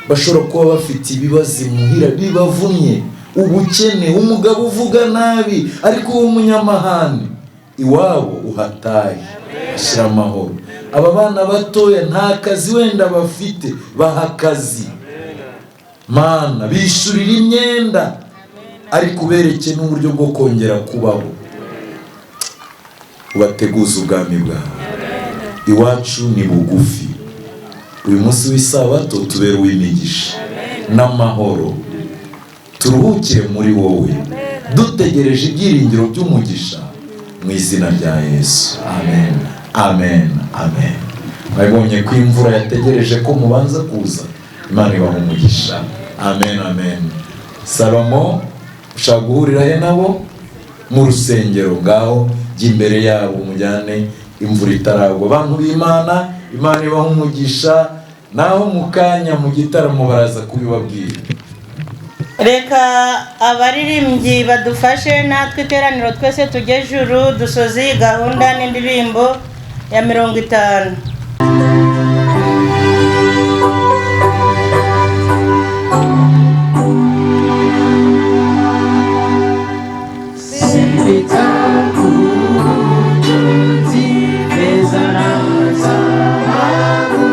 bashobora kuba bafite ibibazo imuhira bibavunnye, ubukene, umugabo uvuga nabi ariko w'umunyamahane, iwabo uhataye ashyira amahoro. Aba bana batoya nta kazi wenda bafite, baha akazi Mana, bishyurira imyenda, ariko ubereke n'uburyo bwo kongera kubaho, ubateguze ubwami bwawe. Iwacu ni bugufi. Uyu munsi w'isabato tubere uw'imigisha n'amahoro, turuhukire muri wowe dutegereje ibyiringiro by'umugisha, mu izina rya Yesu, amen, amen, amen. Mwabonye ko imvura yategereje ko mubanza kuza. Imana ibaha umugisha. Amen, amen. Salomo, ushaka guhurira he nabo? Mu rusengero. Ngaho jya imbere yabo mujyane imvura itaragwa. Bantu b'Imana, Imana ibaha umugisha. Naho mu kanya mu gitaramo baraza kubibabwira. Reka abaririmbyi badufashe, natwe iteraniro twese tujye juru. Dusoze iyi gahunda n'indirimbo ya 50. Ubutunzi, feza na zahabu,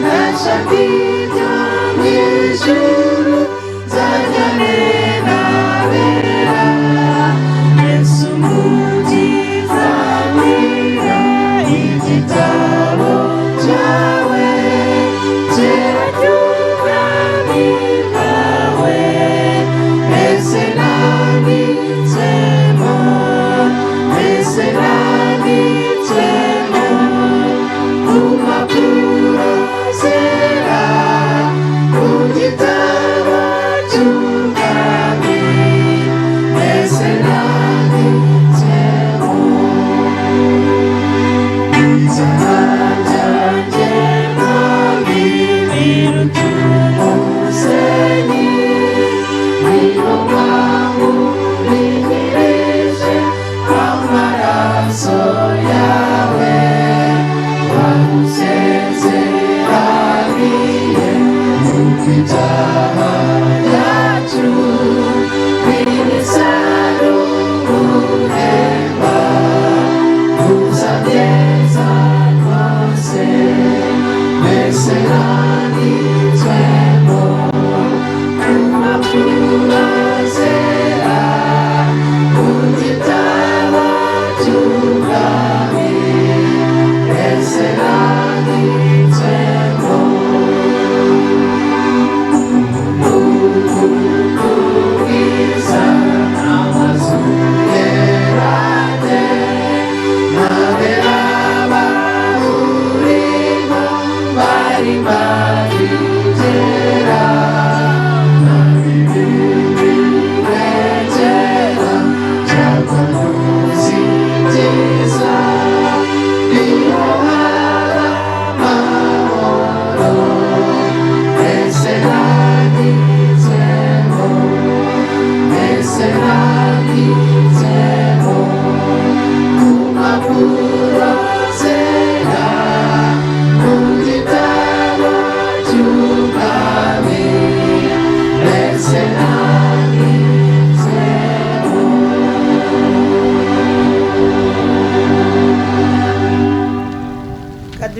ndashaka ibyo mu ijuru, nzajyane n'abera. Yesu Umukiza, mbwira igitabo cyawe.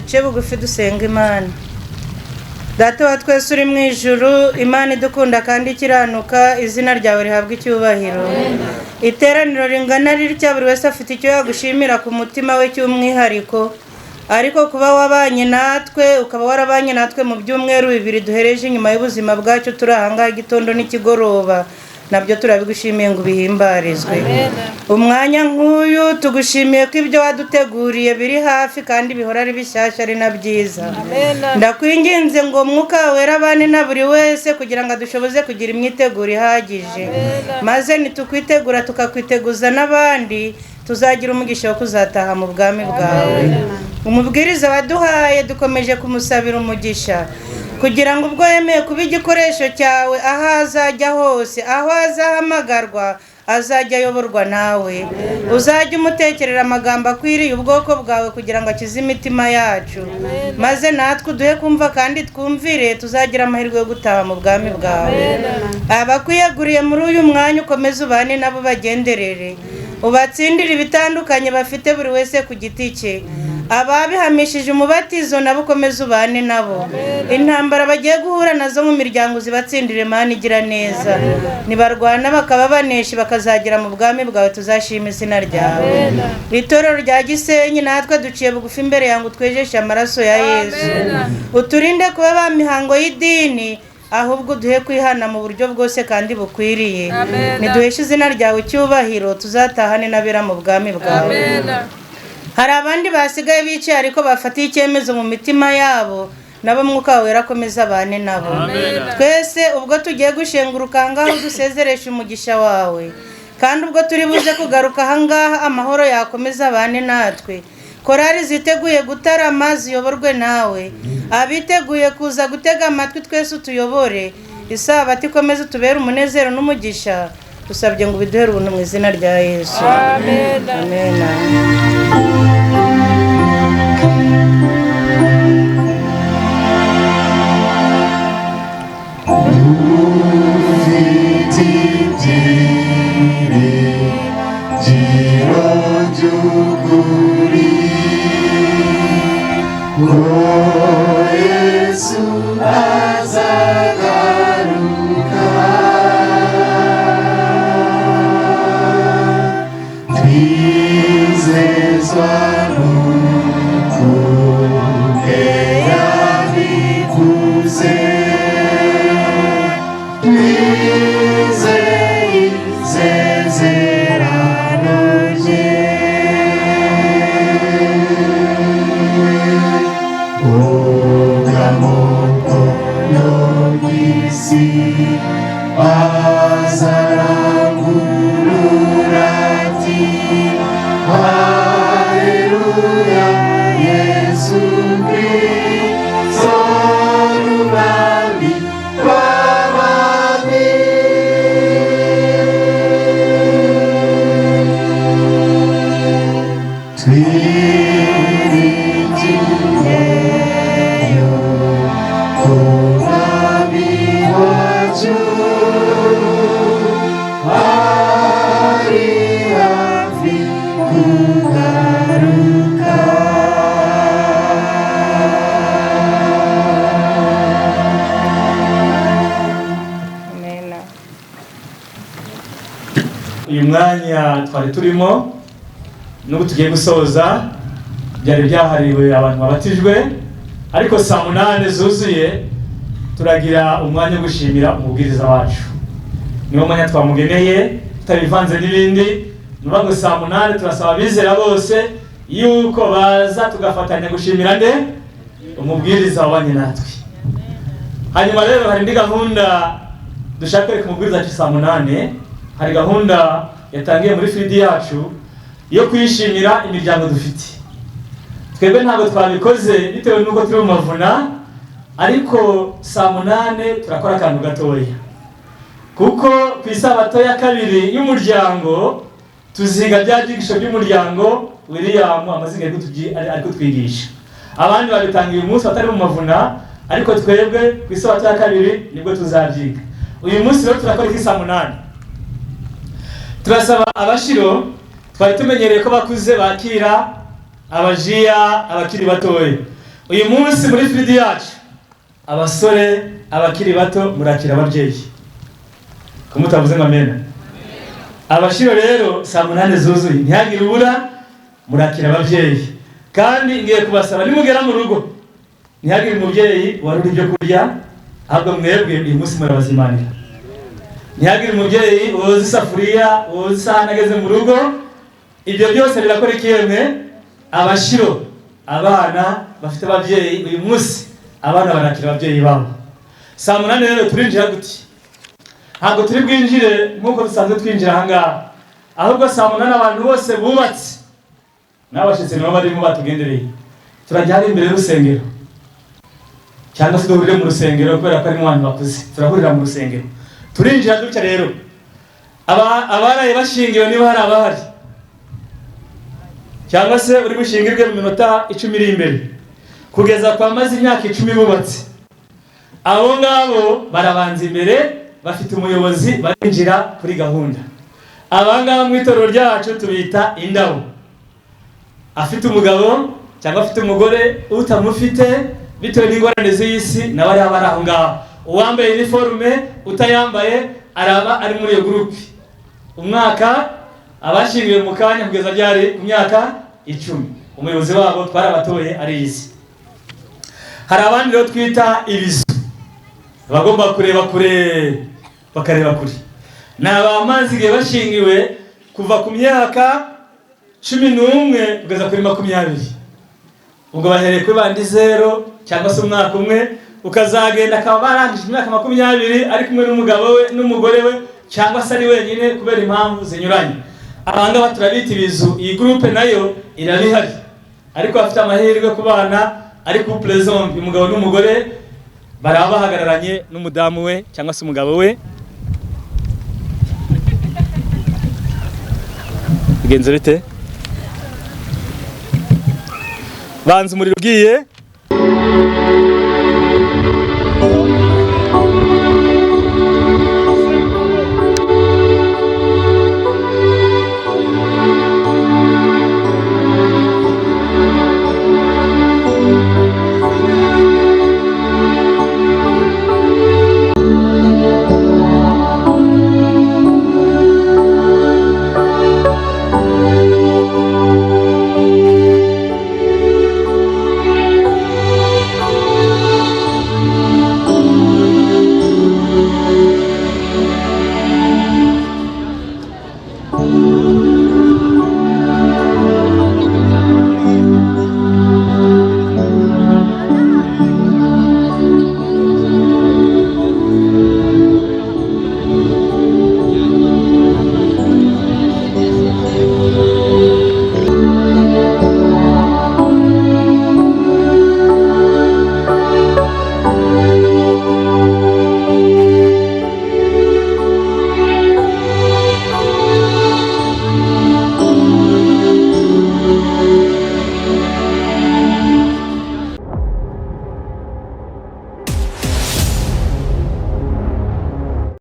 Duce bugufi dusenga Imana. Data wa twese uri mu ijuru, Imana idukunda kandi ikiranuka, izina ryawe rihabwa icyubahiro. Iteraniro ringana ritya, buri wese afite icyo yagushimira ku mutima we cy'umwihariko, ariko kuba wabanye natwe, ukaba warabanye natwe mu byumweru bibiri duhereje inyuma y'ubuzima bwacu turi ahangaha igitondo n'ikigoroba, nabyo turabigushimiye ngo ubihimbarizwe. Umwanya nk'uyu tugushimiye ko ibyo waduteguriye biri hafi kandi bihora ari bishyashya ari na byiza. Ndakwinginze ngo Mwuka Wera abane na buri wese kugira ngo adushoboze kugira imyiteguro ihagije, maze nitukwitegura tukakwiteguza n'abandi, tuzagira umugisha wo kuzataha mu bwami bwawe. Umubwiriza waduhaye dukomeje kumusabira umugisha, kugira ngo ubwo yemeye kuba igikoresho cyawe, aho azajya hose, aho azahamagarwa, azajya ayoborwa nawe. Uzajya umutekerera amagambo akwiriye ubwoko bwawe kugira ngo akize imitima yacu, maze natwe uduhe kumva kandi twumvire, tuzagira amahirwe yo gutaha mu bwami bwawe. Abakwiyeguriye muri uyu mwanya ukomeze ubane nabo, bagenderere, ubatsindire ibitandukanye bafite buri wese ku giti cye. Ababihamishije umubatizo nabo ukomeze ubane nabo. Intambara bagiye guhura nazo mu miryango zibatsindire, Mana igira neza. Nibarwana bakaba baneshi bakazagera mu bwami bwawe, tuzashima izina ryawe. Itorero rya Gisenyi natwe duciye bugufi imbere yawe ngo twejeshe amaraso ya Yesu. Uturinde kuba ba mihango y'idini, ahubwo duhe kwihana mu buryo bwose kandi bukwiriye. Niduheshe izina ryawe icyubahiro, tuzatahane n'abera mu bwami bwawe. Hari abandi basigaye bicaye ariko bafatiye icyemezo mu mitima yabo, nabo Mwuka Wera akomeza abane nabo. Twese ubwo tugiye gushenguruka ahangaha udusezeresha umugisha wawe, kandi ubwo turi buze kugaruka ahangaha amahoro yakomeza abane natwe. Korari ziteguye gutarama ziyoborwe nawe, abiteguye kuza gutega amatwi twese utuyobore. Isabato ikomeze utubere umunezero n'umugisha. Dusabye ngo ubiduhere ubuntu mu izina rya Yesu. Amen. Amen. Uyu mwanya twari turimo n'ubu tugiye gusoza byari byahariwe abantu babatijwe, ariko saa 8 zuzuye turagira umwanya wo gushimira umubwiriza wacu. Niwo mwanya twamugeneye tutabivanze n'ibindi. Nuba ngo saa 8 turasaba abizera bose yuko baza tugafatanya gushimira nde umubwiriza wabanye natwe. Hanyuma rero hari indi gahunda dushaka kwereka umubwiriza wacu saa 8. Hari gahunda yatangiye muri fidi yacu yo kwishimira imiryango dufite. Twebwe ntabwo twabikoze bitewe n'uko turi mu mavuna, ariko saa 8 turakora akantu gatoya, kuko ku isabato ya kabiri y'umuryango tuziga bya byigisho by'umuryango William amazina ari kutwigisha. Abandi babitangiye uyu munsi batari mu mavuna, ariko twebwe ku isabato ya kabiri nibwo tuzabyiga. Uyu munsi rero turakora iki saa 8. Turasaba abashiro twari tumenyereye ko bakuze bakira abajiya abakiri batoya. Uyu munsi muri field yacu, abasore, abakiri bato, murakira ababyeyi. Ko mutavuze ngo amena? Abashiro rero, saa 8 zuzuye, ntihagire ubura, murakira ababyeyi. Kandi ngiye kubasaba, nimugera mu rugo, ntihagire umubyeyi warura ibyo kurya, ahubwo mwebwe uyu munsi murabazimanira. Ntihagire umubyeyi woza isafuriya, woza isahani ageze mu rugo. Ibyo byose birakora ikiyemwe. Abashiro, abana bafite ababyeyi, uyu munsi abana barakira ababyeyi babo. Saa 8 rero turinjira gute? Ntabwo turi bwinjire nk'uko dusanzwe twinjira ahangaha, ahubwo saa 8 abantu bose bubatse n'abashyitsi nabo barimo batugendereye, turajya hari imbere y'urusengero, cyangwa se duhurire mu rusengero, kubera ko harimo abantu bakuze, turahurira mu rusengero. Turinjira dutya rero: abaraye bashingiwe, niba hari abahari, cyangwa se uri bushingirwe mu minota 10 iri imbere, kugeza kwa maze imyaka 10 bubatse, abo ngabo barabanza imbere, bafite umuyobozi, barinjira kuri gahunda. Aba ngaba mu itorero ryacu tubita indabo. Afite umugabo cyangwa afite umugore, utamufite bitewe n'ingorane z'iyi si, nawe araba ari aho ngaho. Uwambaye iniforume, utayambaye, araba ari muri iyo groupe. Umwaka abashyingiwe mu kanya kugeza ryari ku myaka 10, umuyobozi wabo twarabatoye, arizi. Hari abandi rero twita ibizu, abagomba kureba kure, bakareba kure. Ni abamaze igihe bashingiwe, kuva ku myaka 11 kugeza kuri 20. Ubwo bahereye kuri bandi 0 cyangwa se umwaka umwe, ukazagenda akaba barangije imyaka 20, ari kumwe n'umugabo we n'umugore we, cyangwa se ari wenyine kubera impamvu zinyuranye. Aba ngaba turabita ibizu. Iyi groupe nayo irabihari, ariko bafite amahirwe ku bana ari couple zombi, umugabo n'umugore, baraba bahagararanye n'umudamu we cyangwa se umugabo we. Bigenze bite? Banza umuriro ugiye.